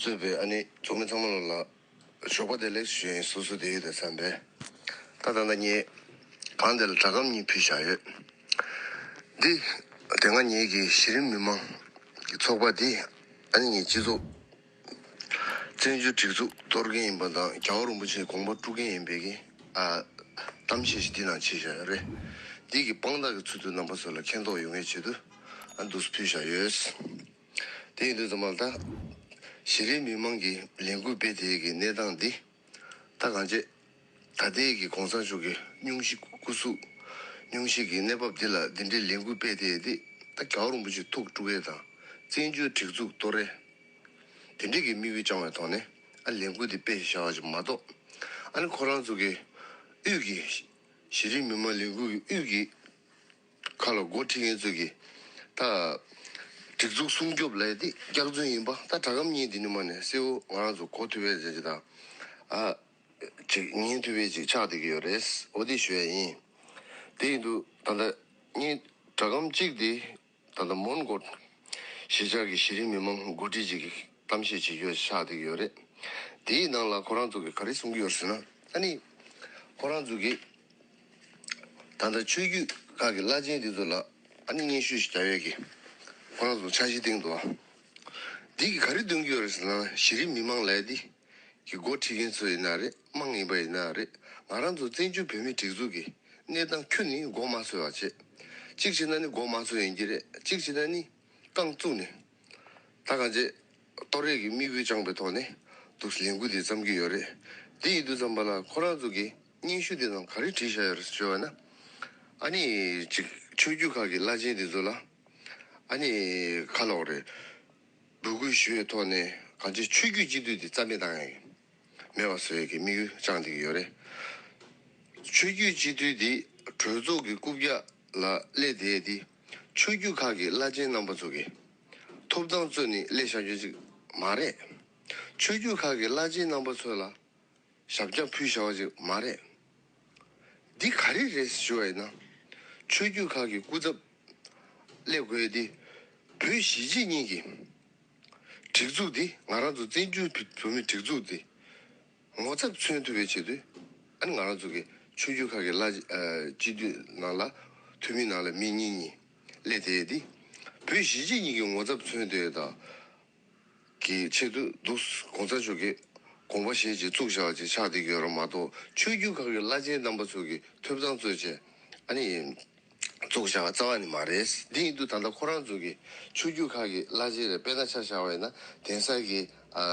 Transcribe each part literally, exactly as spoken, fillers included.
གཙོས་པའི་ཨ་ནི་ཚོགས་མི་ཚང་མ་ལ་ཞོགས་པ་བདེ་ལེགས་ཞུ་ཡིན། སོ་སོ་བསྡད་ཡོད་དང་བསམ་པས། ད་ད་ལྟ་ངས་གང་དེ་ལ་སྒྲ་སྒམ་གཉིས་ཕུལ་བཞག་ཡོད། འདི་དེ་སྔ་ངེད་ཀྱི་གཞི་རིམ་མི་མང་གི་ཚོགས་པ་འདི་ཨ་ནི་ངས་སྤྱི་ཚོགས་བཙན་བྱོལ་སྒྲིག་འཛུགས་གཏོར་མཁན་ཡིན་པ་དང་རྒྱལ་བ་རིན་པོ་ཆེའི་དགོངས་པ་དཀྲུག་མཁན་ཡིན་པའི་གི་ཨ་གཏམ་བཤད་ཞིག་འདི་ནང་བྱས་བཞག་ཡོད་རེད། འདི་གི་དཔང་རྟགས་ཀྱི་ཚུལ་དུ་རྣམ་པ་ཚོ་ལ་མཁྱེན་རྟོགས་ཡོང་ངེས་ཆེད་དུ་ཨ་འདུག་སེ་ཕུལ་བཞག་ཡོད། དེ་ཡིན་དུས་ཙམ་པ་ལ་ད་གཞི་རིམ་མི་མང་གི་ལས་འགུལ་སྤེལ་དེ་གི་གནས་སྟངས་འདི་ད་གང་བྱེད། ད་ལྟའི་གི་གོང་ས་མཆོག་གི་སྙུང་གཞི་སྐུ་གཟུགས་སྙུང་གཞི་གི་གནས་བབ་འདི་ལ་འདི་འདྲའི་ལས་འགུལ་སྤེལ་དེ་འདི་ད་རྒྱལ་བ་རིན་པོ་ཆེ་ཐུགས་དཀྲུག་ཡས་དང་བཙན་བྱོལ་སྒྲིག་འཛུགས་གཏོར་ཡས། དེ་འདྲའི་གི་དམིགས་ཡུལ་བཅངས་པའི་ཐོག་ནས་ཨ་ལས་འགུལ་འདི་སྤེལ་བཞག་པ་ཅིག་མ་གཏོགས། ཨ་ནི་ཁོ་རང་ཚོ་གི་དབུས་ཀྱི་གཞི་རིམ་མི་མང་ལས་འགུལ་གྱི་དབུས་ཀྱི་ཁ་ལ་འགོ་ཁྲིད་མཁན་ཚོ་གི་ད་སྒྲིག་འཛུགས་སྲུང་སྐྱོབ་ལས་དེ་སྐྱག་རྫུན་ཡིན་པ། ད་སྒྲ་སྒམ་གཉིས་འདི་ནི་མ་ནས་གསལ་བོ་ང་རང་ཚོ་གོ་ཐུབ་པའི་རྗེས་ཀྱི་ད་ཨ་ཅིག་ཉན་ཐུབ་པའི་ཅིག་ཆགས་བསྡད་ཀྱི་ཡོད་རེད། འོ་དེ་ཞུ་ཡ་ཡིན། དེ་ཡིན་དུས་ད་ལྟ་ངས་སྒྲ་སྒམ་གཅིག་དེ་ད་ལྟ་མོན་གྷོ་གཞིས་ཆགས་ཀྱི་གཞི་རིམ་མི་མང་འགོ་ཁྲིད་ཅིག་གིས་གཏམ་བཤད་བྱེད་རྒྱུ་ཆགས་བསྡད་ཀྱི་ཡོད་རེད། དེའི་ནང་ལ་ཁོ་རང་ཚོ་གིས་ག་རེ་གསུང་གི་ཡོད་རེད་ཟེར་ན། ཨ་ནི་ཁོ་རང་ཚོ་གིས་ད་ལྟ་ཆོས་བརྒྱུད་ཁག་གི་བླ་ཆེན་འདི་ཚོ་ལ་ཨ་ནི་སྙན་ཞུ་ཞིག་རྒྱག་ཡས་ཀྱི་ཁོ་རང་ཚོ་འཆར་གཞི་བཏིང་འདུག་ཨ། འདི་གིས་ག་རེ་སྟོན་གྱི་ཡོད་རེད་ཟེར་ན། གཞི་རིམ་མི་མང་ལབ་ཡས་འདི་གི་འགོ་ཁྲིད་མཁན་ཚོ་ཡིན་ན་རེད། དམངས་ཡིན་པ་ཡིན་ན་རེད། ང་རང་ཚོ་བཙན་བྱོལ་བོད་མིའི་སྒྲིག་འཛུགས་ཀྱི་གནས་སྟངས་ཁྱོན་ནས་མགོ་མ་ཚོས་པ་བྱེད། གཅིག་བྱས་ན་ནི་མགོ་མ་ཚོས་ཡིན་གྱི་རེད། གཅིག་བྱས་ན་ནི་རྐང་བཙུགས་ནས་ད་གང་བྱེད། གཏོར་ཡས་ཀྱི་དམིགས་ཡུལ་བཅངས་པའི་ཐོག་ནས་འདུག་ལས་འགུལ་འདི་བརྩམས་ཀྱི་ཡོད་རེད། དེ་ཡིན་དུས་ཙམ་པ་ལ་ཁོ་རང་ཚོ་གི་སྙན་ཞུ་འདི་ནང་ག་རེ་བྲིས་བཞག་ཡོད་རེད་ཞུ་བ་ན། ཨ་ནི་ཅིག་ཆོས་བརྒྱུད་ཁག་གི་བླ་ཆེན་འདི་ཚོ་ལ་ཨ་ནི་ག་ལབ་དགོས་རེད། འབོད་སྐུལ་ཞུ་བའི་ཐོག་ནས་གང་ཅི་ཆོས་བརྒྱུད་སྤྱི་འཐུས་འདི་རྩ་མེད་བཏང་ཡས་མེད་པ་བཟོ་ཡས་ཀྱི་དམིགས་ཡུལ་བཅངས་བསྡད་ཀྱི་ཡོད་རེད། ཆོས་བརྒྱུད་སྤྱི་འཐུས་འདི་གྲོས་ཚོགས་ཀྱི་རྐུབ་བཀྱག་ལ་སླེབས་བསྡད་དེ་ཆོས་བརྒྱུད་ཁག་གི་བླ་ཆེན་རྣམ་པ་ཚོ་གི་ཐོབ་ཐང་རྩོད་ནས་སླེབས་བཞག་རྒྱུ་ཅིག་མ་རེད། ཆོས་བརྒྱུད་ཁག་གི་བླ་ཆེན་རྣམ་པ་ཚོ་ལ་ཞབས་བཀྱག་ཕུལ་བཞག་པ་ཅིག་མ་རེད། འདི་ག་རེ་རེད་ཞུ་བ་ཡིན་ན། ཆོས་བརྒྱུད་ཁག་གི་སྐུ་ཚབ་སླེབས་དགོས་ཏེ། བོད་གཞིས་བྱེས་གཉིས་ཀྱི་སྒྲིག་འཛུགས་འདི་ང་རང་ཚོ་བཙན་བྱོལ་བོད་མིའི་སྒྲིག་འཛུགས་འདི་ངོ་ཚབ་མཚོན་ཐུབ་པའི་ཆེད་དུ། ཨ་ནི་ང་རང་ཚོ་གི་ཆོས་བརྒྱུད་ཁག་གི་བླ་ཨ་སྤྱི་འཐུས་ནང་ལ་འཐུས་མི་ནང་ལ་མི་གཉིས་གཉིས་སླེབས་བསྡད་དེ། བོད་གཞིས་བྱེས་གཉིས་ཀྱི་ངོ་ཚབ་མཚོན་ཐུབ་ཡས་དང་། གི་ཆེད་དུ་འདུག་གོང་ས་མཆོག་གིས་དགོངས་པ་བཞེས་བྱས་བཙུགས་བཞག་པ་ཅིག་ཆགས་བསྡད་ཀྱི་ཡོད་རེད་མ་གཏོགས། ཆོས་བརྒྱུད་ཁག་གི་བླ་ཆེན་རྣམ་པ་ཚོ་གི་ཐོབ་ཐང་རྩོད་བྱས་ཨ་ནི་བཙུགས་བཞག་པ་རྩ་བ་ནས་མ་རེད། འདི་ཡིན་དུས་ད་ལྟ་ཁོ་རང་ཚོ་གི་ཆོས་བརྒྱུད་ཁག་གི་བླ་ཆེན་རེད། དཔེར་ན་ཆ་བཞག་པ་ཡིན་ན་གདན་ས་གི་ཨ་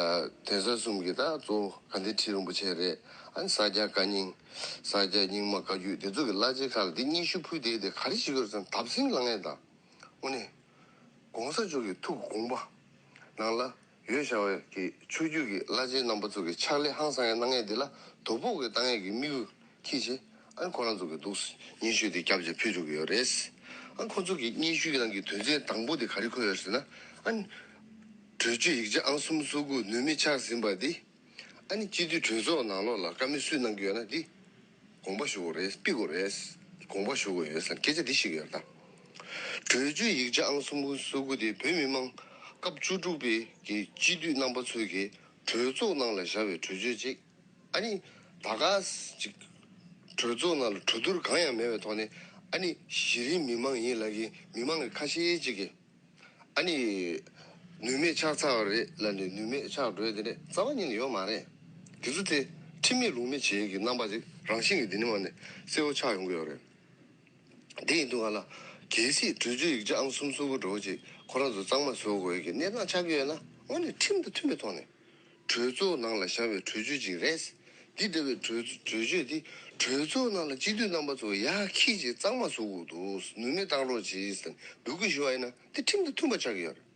གདན་ས་གསུམ་གྱི་ད་གཙོ་བོ་དགའ་ལྡན་ཁྲི་རིན་པོ་ཆེ་རེད། ཨ་ནི་ས་སྐྱ་བཀའ་རྙིང་། ས་སྐྱ་རྙིང་མ་བཀའ་བརྒྱུད་དེ་ཚོ་གི་བླ་ཆེན་ཁག་ལ་འདི་སྙན་ཞུ་ཕུལ་བསྡད་དེ་ག་རེ་བྱེད་ཀྱི་ཡོད་རེད་ཟེར་ན། བརྡབ་གསིག་ལངས་ཡས་དང་། དངོས་གནས་གོང་ས་མཆོག་གི་ཐུགས་དགོངས་པ་ནང་ལ་ཡོད་བཞག་པའི་གི་ཆོས་བརྒྱུད་ཀྱི་བླ་ཆེན་རྣམ་པ་ཚོ་གི་ཕྱག་ལས་ཧང་སང་ཡང་གནང་ཡས་འདི་ལ་དོ་ཕོག་གི་བཏང་ཡས་ཀྱི་དམིགས་ཡུལ་འཁྱེར་བྱས། ཨ་ནི་ཁོ་རང་ཚོ་གི་འདུག་སྙན་ཞུ་དེ་རྒྱབ་བྱས་ཕུལ་འགྲོ་གི་ཡོད་རེད། ཨ་ནི་ཁོ་ཚོ་གི་སྙན་ཞུ་གི་ནང་གི་དོན་ཚན་དང་པོ་དེ་ག་རེ་འཁོད་ཡོད་ཟེར་ན། ཨ་ནི་གྲོས་ཆོད་ཡིག་ཆ་ཨང་གསུམ་སོ་དགུ་ནུས་མེད་ཆགས་ཟིན་པ་འདི། ཨ་ནི་སྤྱི་འཐུས་གྲོས་ཚོགས་ནང་ལོགས་ལ་བཀའ་མོལ་སུས་གནང་གི་ཡོད་ན་འདི་དགོངས་པ་ཞུ་དགོས་རེད། ཕུལ་དགོས་རེད། དགོངས་པ་ཞུ་དགོས་ཡོད་ཟེར་སྐད་ཆ་འདི་བཤད་ཀྱི་ཡོད་རེད་ད། གྲོས་ཆོད་ཡིག་ཆ་ཨང་གསུམ་སོ་དགུ་དེ་བོད་མི་མང་སྐབས་བཅུ་དྲུག་པའི་གི་སྤྱི་འཐུས་རྣམ་པ་ཚོས་ཀྱི་གྲོས་ཚོགས་ནང་ལ་བཞག་པའི་གྲོས་ཆོད་ཅིག་ཨ་ནི་ད་ག་ཅིག་གྲོས་ཚོགས་ནང་ལ་གྲོས་བསྡུར་གང་ཡང་མེད་པའི་ཐོག་ནས། ཨ་ནི་གཞི་རིམ་མི་མང་ཡིན་ལབ་ཀྱི་མི་མང་གི་ཁ་ཤས་ཅིག་གིས། ཨ་ནི་ནུས་མེད་ཆགས་ཚར་བ་རེད་ལབ་ནས་ནུས་མེད་ཆགས་འགྲོ་ཡས་དེ་འདྲ་རྩ་བ་ཉིད་ནས་ཡོད་མ་རེད། དེ་ཚོ་དེ་ཁྲིམས་མེད་ལུགས་མེད་བྱེད་ཡས་ཀྱི་རྣམ་པ་ཅིག་རང་བཞིན་གྱིས་འདི་ནས་མར་ནས་གསལ་བོ་ཆགས་ཡོང་གི་ཡོད་རེད། དེ་ཡིན་དུས་ང་ལ་གལ་སྲིད་གྲོས་ཆོད་ཡིག་ཆ་ཨང་གསུམ་སོ་དགུ་འདྲ་བོ་ཅིག་ཁོ་རང་ཚོ་གཙང་མ་བཟོ་དགོས་ཡས་ཀྱི་གནས་སྟངས་ཆགས་ཀྱི་ཡོད་ན། དངོས་གནས་ཁྲིམས་དང་མཐུན་པའི་ཐོག་ནས། གྲོས་ཚོགས་ནང་ལ་བཞག་པའི་གྲོས་ཆོད་ཅིག་རེད། འདི་འདྲ་བའི་གྲོས་གྲོས་ཆོད་འདི་གྲོས་ཚོགས་ནང་ལ་སྤྱི་འཐུས་རྣམ་པ་ཚོ་ཡར་འཁྱེར་བྱས་གཙང་མ་བཟོ་དགོས་འདུག་ནུས་མེད་བཏང་རོགས་གྱིས་ཟེར་འབོད་སྐུལ་ཞུ་བ་ཡིན་ན་འདི་ཁྲིམས་དང་མཐུན་པ་ཆགས་ཀྱི་ཡོད་རེད།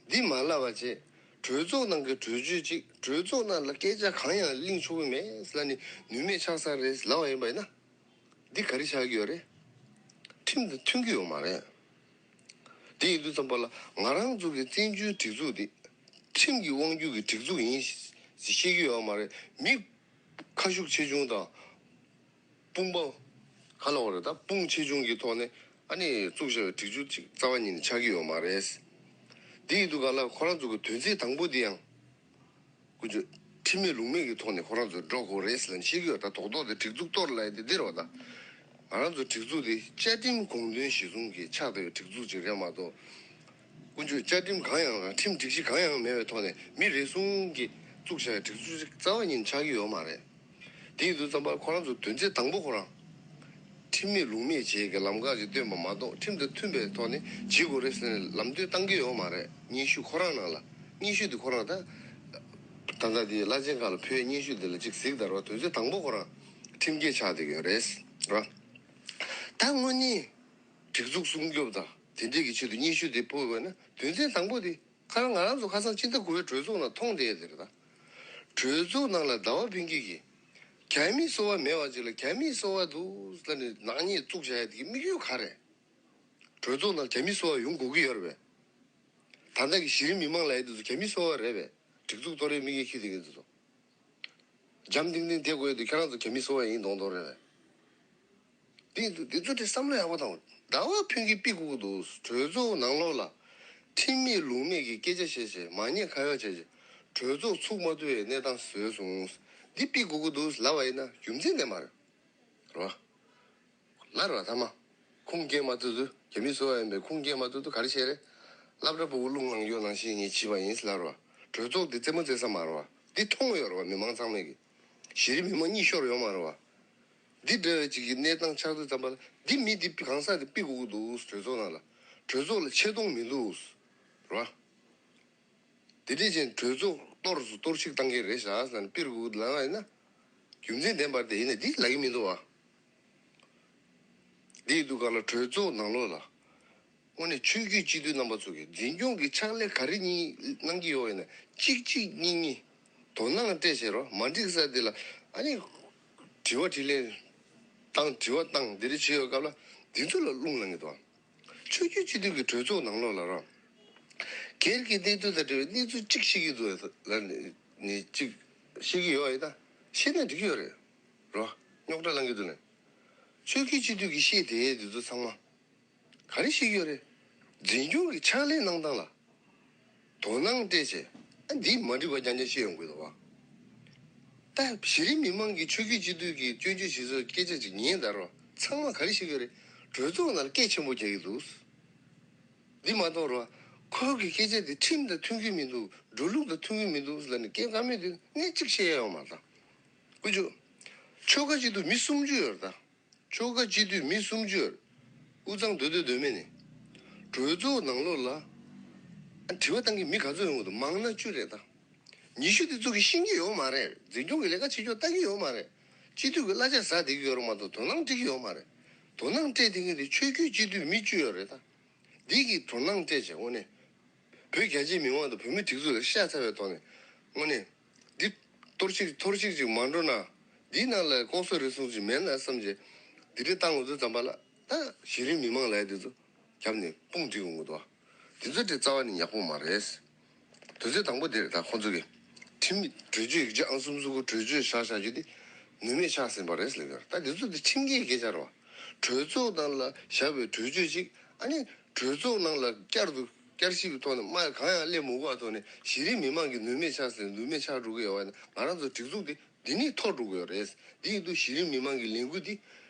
འདི་མ་ལབ་པ་བྱས། གྲོས་ཚོགས་ནང་གི་གྲོས་ཆོད་ཅིག་གྲོས་ཚོགས་ནང་ལ་སྐད་ཆ་གང་ཡང་གླེང་ཆོག་གི་མེད་ཟེར་ལབ་ནས་ནུས་མེད་ཆགས་ས་རེད་ལབ་པ་ཡིན་པ་ཡིན་ན། འདི་ག་རེ་ཆགས་ཀྱི་ཡོད་རེད། ཁྲིམས་དང་མཐུན་གྱི་ཡོད་མ་རེད། དེ་ཡིན་དུས་ཙམ་པ་ལ་ང་རང་ཚོ་གི་བཙན་བྱོལ་སྒྲིག་འཛུགས་འདི་ཁྲིམས་ཀྱི་དབང་སྒྱུར་གྱི་སྒྲིག་འཛུགས་ཡིན་ཞེས་བཤད་ཀྱི་ཡོད་མ་རེད། མི་ཁ་ཤུགས་ཆེ་ཆུང་དང་དཔུང་པ་ག་ལ་བ་རེད་ད། དཔུང་ཆེ་ཆུང་གི་ཐོག་ནས་ཨ་ནི་བཙུགས་བཞག་པའི་སྒྲིག་འཛུགས་ཅིག་རྩ་བ་ཉིད་ནས་ཆགས་ཀྱི་ཡོད་མ་རེད། དེ་ཡིན་དུས་ག་ལ་ཁོ་རང་ཚོ་གི་དོན་ཚན་དང་པོ་འདི་ཡང་ ཁོ་ཚོས་ཁྲིམས་མེད་ལུགས་མེད་ཀྱི་ཐོག་ནས་ཁོ་རང་ཚོ་འགྲོ་དགོས་རེད་ཟེར་ལབ་ནས་བཤད་ཀྱི་ཡོད། ད་རྡོག་རྡོག་དེ་སྒྲིག་འཛུགས་གཏོར་ལབ་ཡ་དེ་འདི་རེད་བ། ད་ང་རང་ཚོ་སྒྲིག་འཛུགས་དེ་བཅའ་ཁྲིམས་དགོངས་དོན་གཞི་བཟུང་གིས་ཆགས་བསྡད་པའི་སྒྲིག་འཛུགས་ཅིག་རེད་མ་གཏོགས། ཀུན་སྤྱོད་བཅའ་ཁྲིམས་གང་ཡང་ཁྲིམས་སྒྲིག་གཞི་གང་ཡང་མེད་པའི་ཐོག་ནས་མི་རེ་ཟུང་གིས་བཙུགས་བཞག་པའི་སྒྲིག་འཛུགས་ཅིག་རྩ་བ་ཉིད་ཆགས་ཀྱི་ཡོད་མ་རེད། དེ་ཡིན་དུས་ཙམ་པ་ཁོ་རང་ཚོ་དོན་ཚན་དང་པོ་ཁོ་རང་ཁྲིམས་མེད་ལུགས་མེད་བྱེད་ཀྱི་ལམ་ཁ་ཞིག་སྟོན་པ་མ་གཏོགས། ཁྲིམས་དང་མཐུན་པའི་ཐོག་ནས་བྱེད་དགོས་རེད་ཟེར་ནས་ལམ་སྟོན་བཏང་གི་ཡོད་མ་རེད། སྙན་ཞུ་ཁོ་རང་ནང་ལ། སྙན་ཞུ་དེ་ཁོ་རང་ད་ད་ལྟ་དེ་བླ་ཆེན་ཁག་ལ་ཕུལ་བའི་སྙན་ཞུ་དེ་ལ་གཅིག་གཟིགས་དང་རོགས། དོན་ཚན་དང་པོ་ཁོ་རང་ཁྲིམས་འགལ་ཆགས་བསྡད་ཀྱི་ཡོད་རེད་ར། ད་དངོས་གནས་སྒྲིག་འཛུགས་སྲུང་སྐྱོབ་དང་དེ་འདྲས་ཀྱི་ཆེད་དུ་སྙན་ཞུ་དེ་ཕུལ་བ་ན། དོན་ཚན་དང་པོ་དེ་ཁ་རང་ང་རང་ཚོ་ཁ་སང་ཕྱི་ཟླ་དགུ་པའི་གྲོས་ཚོགས་ནང་མཐོང་བསྡད་ཡོད་དེ་རེད། ད་གྲོས་ཚོགས་ནང་ལ་ཟླ་བ་ཕུན་སྐྱིད་ཀྱིས་རྒྱ་མིའི་སོ་པ་མེད་པ་ཅིག་ལ་རྒྱ་མིའི་སོ་པ་འདུག་ཟེར་ནས་ནག་ཉེས་བཙུགས་བཞག་ཡ་དེ་གི་དམིགས་ཡུལ་ག་རེད། གྲོས་ཚོགས་ནང་རྒྱ་མིའི་སོ་པ་ཡོང་དགོས་ཀྱི་ཡོད་རེད་པས། ད་ལྟ་གི་གཞི་རིམ་མི་མང་ལབ་ཡ་དེ་ཚོ་རྒྱ་མིའི་སོ་པ་རེད་པས། སྒྲིག་འཛུགས་གཏོར་ཡའི་དམིགས་ཡུལ་འཁྱེར་བསྡད་མཁན་དེ་ཚོ། འཇམ་ཐིང་ཐིང་བསྡད་དགོས་ཡ་དེ་ཁྱེད་རང་ཚོ་རྒྱ་མིའི་སོ་པ་ཡིན་མདོག་མདོག་རེད་པས། དེ་དེ་ཚོ་དེ་བསམ་བློ་ཡག་པོ་བཏང་། ཟླ་བ་ཕུན་སྐྱིད་ཕུད་དགོས་ཀྱི་འདུག་གྲོས་ཚོགས་ནང་ལོགས་ལ་ཁྲིམས་མེད་ལུགས་མེད་ཀྱི་སྐད་ཆ་བཤད་བྱས། མ་ཉེས་ཁ་གཡོག་བྱས་བྱས། གྲོས་ཚོགས་ཚུགས་མ་ཐུབ་པའི་གནས་སྟངས་བཟོས་སོང་། འདི་ཕུད་དགོས་ཀྱི་འདུག་ལབ་པ་ཡིན་ན་རྒྱུ་མཚན་ལྡན་པ་རེད། རེད་བ། ལབ་རེད་བ། ཐ་མ་ཁུངས་སྐྱེལ་མ་ཐུབ་དུས། རྒྱ་མི་སོ་པ་ཡིན་པའི་ཁུངས་སྐྱེལ་མ་ཐུབ་དུས་ག་རེ་བཤད་རེད། སློབ་གྲྭ་ཕྲུ་གུ་རླུང་ལངས་རྒྱུ་ནང་བཞིན་ངས་བྱས་པ་ཡིན་ཟེར་ལབ་རེད་བ། གྲོས་ཚོགས་འདི་རྩེད་མོ་རྩེ་ས་མ་རེད་བ། འདི་མཐོང་ཡོད་རེད་བ། མི་མང་ཚང་མས་ཀྱི། གཞི་རིམ་མི་མང་གཉིད་ཤོར་ཡོད་མ་རེད་བ། འདི་འདྲ་བའི་ཅིག་གི་གནས་སྟངས་ཆགས་དུས་ཙམ་པ་ལ། འདི་མི་འདི་གང་ཟག་འདི་ཕུད་དགོས་ཀྱི་འདུག་གྲོས་ཚོགས་ནང་ལ། གྲོས་ཚོགས་ལ་ཆེ་མཐོང་མི་འདུག་རེད་བ། དེ་འདྲས་ཅན་གྲོས་ཚོགས་གཏོར་སུ་གཏོར་བཤིག་བཏང་གི་རེད་ཤག་ཟེར་ནས་ཕུད་དགོས་ཀྱི་འདུག་ལབ་པ་ཡིན་ན། རྒྱུ་མཚན་ལྡན་པ་དེ་ཡིན་ན་འདི་ལབ་ཀྱི་མི་འདུག་བ། འདི་ཡི་འདུག་ག་ལ། གྲོས་ཚོགས་ནང་ལོགས་ལ་དངོས་གནས་ཆོས་བརྒྱུད་སྤྱི་འཐུས་རྣམ་པ་ཚོ་གིས་འཛིན་སྐྱོང་གི་ཕྱག་ལས་ག་རེ་གཉིས་གནང་གི་ཡོད་ཡིན་ན། གཅིག་གཅིག་གཉིས་གཉིས་དོ་སྣང་སྤྲད་བྱས་རོགས། མ་འགྲིག་ས་དེ་ལ་ཨ་ནི་དྲི་བ་དྲིས་ལན་བཏང་། དྲི་བ་བཏང་། འདི་འདྲ་བྱེད་ཡོད་སྐབས་ལ་འདི་ཚོ་ལ་རླུང་ལངས་ཀྱི་འདུག་ཆོས་བརྒྱུད་སྤྱི་འཐུས་ཀྱི་གྲོས་ཚོགས་ནང་ལོགས་ལ་རོགས། སྒེར་གྱི་གནད་དོན་དང་འབྲེལ་བའི་གནས་ཚུལ་གཅིག་ཤེས་ཀྱི་འདུག་ལ་ནི་གཅིག་ཤེས་ཀྱི་ཡོད་ཡིན་ད། ཤེས་ན་འགྲིག་གི་ཡོད་རེད་རོགས། རྙོག་དྲ་ལངས་ཀྱི་འདུག་ནས། ཆོས་བརྒྱུད་སྤྱི་འཐུས་ཀྱིས་ཤེས་བསྡད་ཡས་འདི་ཚོ་ཚང་མ། ག་རེ་ཤེས་ཀྱི་ཡོད་རེད། འཛིན་སྐྱོང་གི་ཕྱག་ལས་གནང་སྟངས་ལ་དོ་སྣང་སྤྲད་བྱས། ཨ་འདིས་མ་འགྲིག་པ་རྐྱང་རྐྱང་བཤད་ཡོང་གི་འདུག་བ། ད་གཞི་རིམ་མི་མང་གིས་ཆོས་བརྒྱུད་སྤྱི་འཐུས་ཀྱི་སྐྱོན་བརྗོད་བྱེད་སའི་སྐད་ཆ་ཅིག་ཉན་ད་རོགས། ཚང་མ་ག་རེ་ཤེས་ཀྱི་ཡོད་རེད། གྲོས་ཚོགས་ནང་ལ་སྐད་ཆེན་པོ་རྒྱག་གི་འདུག་འདི་མ་གཏོགས་རོགས། ཁོ་གི་སྐད་ཆ་དེ་ཁྲིམས་དང་མཐུན་གྱི་མི་འདུག་འགྲོ་ལུགས་དང་མཐུན་གྱི་མི་འདུག་ཟེར་ནས་སྐད་བཀའ་མོལ་དེ་སྣེ་གཅིག་བཤད་ཡ་ཡོད་མ་རེད་ད། ཀུ་ཅོ། ཆོལ་ཁ་སྤྱི་འཐུས་མི་སུམ་ཅུ་ཡོད་རེད་ད། ཆོལ་ཁ་སྤྱི་འཐུས་མི་སུམ་ཅུ་ཡོད་རེད། དབུས་གཙང་སྡོད་སྡོད་སྡོད་མེད་ནས། གྲོས་ཚོགས་ནང་ལོགས་ལ་ཨ་དྲི་བ་བཏང་གི་མི་ག་ཚོད་ཡོང་གི་འདུག་མང་ན་བཅུ་རེད་ད། ཉི་ཤུ་དེ་ཚོ་གིས་ཤེས་ཀྱི་ཡོད་མ་རེད། འཛིན་སྐྱོང་གི་ལས་ཀ་བྱེད་ཕྱོགས་ལྟ་གི་ཡོད་མ་རེད། སྤྱི་འཐུས་ཀྱི་གླ་ཆ་ཟ་བསྡད་ཀྱི་ཡོད་རེད་མ་གཏོགས་དོ་སྣང་སྤྲད་ཀྱི་ཡོད་མ་རེད། དོ་སྣང་སྤྲད་བསྡད་མཁན་དེ་ཆོས་བརྒྱུད་སྤྱི་འཐུས་མི་བཅུ་ཡོད་རེད་ད། འདི་གིས་དོ་སྣང་སྤྲད་བྱས་དངོས་གནས་བོད་རྒྱ་ཆེའི་མི་མང་དང་བོད་མི་སྒྲིག་འཛུགས་ལ་ཤ་ཚ་བའི་ཐོག་ནས་དངོས་གནས་འདི་གཏོར་བཤིག་འཐོར་བཤིག་ཅིག་མ་འགྲོ་ན། འདིའི་ནང་ལ་ལྐོག་ཟ་རུལ་སུངས་ཅིག་མེད་ན་བསམ་བྱས། འདི་འདྲ་བཏང་འོང་དུས་ཙམ་པ་ལ་ད་གཞི་རིམ་མི་མང་ལབ་ཡ་འདི་ཚོ་རྒྱབ་ནས་དཔུང་སྒྲིག་འོང་གི་འདུག་བ། འདི་ཚོ་དེ་རྩ་བ་ནས་ཡག་པོ་མ་རེད། དོན་ཚན་དང་པོ་དེ་རེད། ད་ཁོང་ཚོ་གིས་ཁྲིམས་གྲོས་ཆོད་ཡིག་ཆ་ཨང་གསུམ་གསུམ་དགུ་གྲོས་ཆོད་བཞག་བཞག་རྒྱུ་དེ་ནུས་མེད་ཆགས་ཟིན་པ་རེད་ཟེར་ལབ་ཡོད་རེད། ད་འདི་ཚོ་དེ་ཁྲིམས་འགལ་སྐད་ཆ་རེད་བ། གྲོས་ཚོགས་ནང་ལ་བཞག་པའི་གྲོས་ཆོད་ཅིག་ཨ་ནི་གྲོས་ཚོགས་ནང་ལ་བསྐྱར་དུ་བསྐྱར་ཞིབ་ཀྱི་ཐོག་ནས་མ་གང་ཡང་སླེབས་མི་དགོས་པའི་ཐོག་ནས་གཞི་རིམ་མི་མང་གི་ནུས་མེད་ཆགས་ཟིན། ནུས་མེད་ཆགས་འགྲོ་གི་ཡོད་པ་ནི་ང་རང་ཚོ་སྒྲིག་འཛུགས་དེ་འདི་ནས་འཐོར་འགྲོ་གི་ཡོད་རེད། འདི་ཡིན་དུས་གཞི་རིམ་མི་མང་གི་ལས་འགུལ་འདི་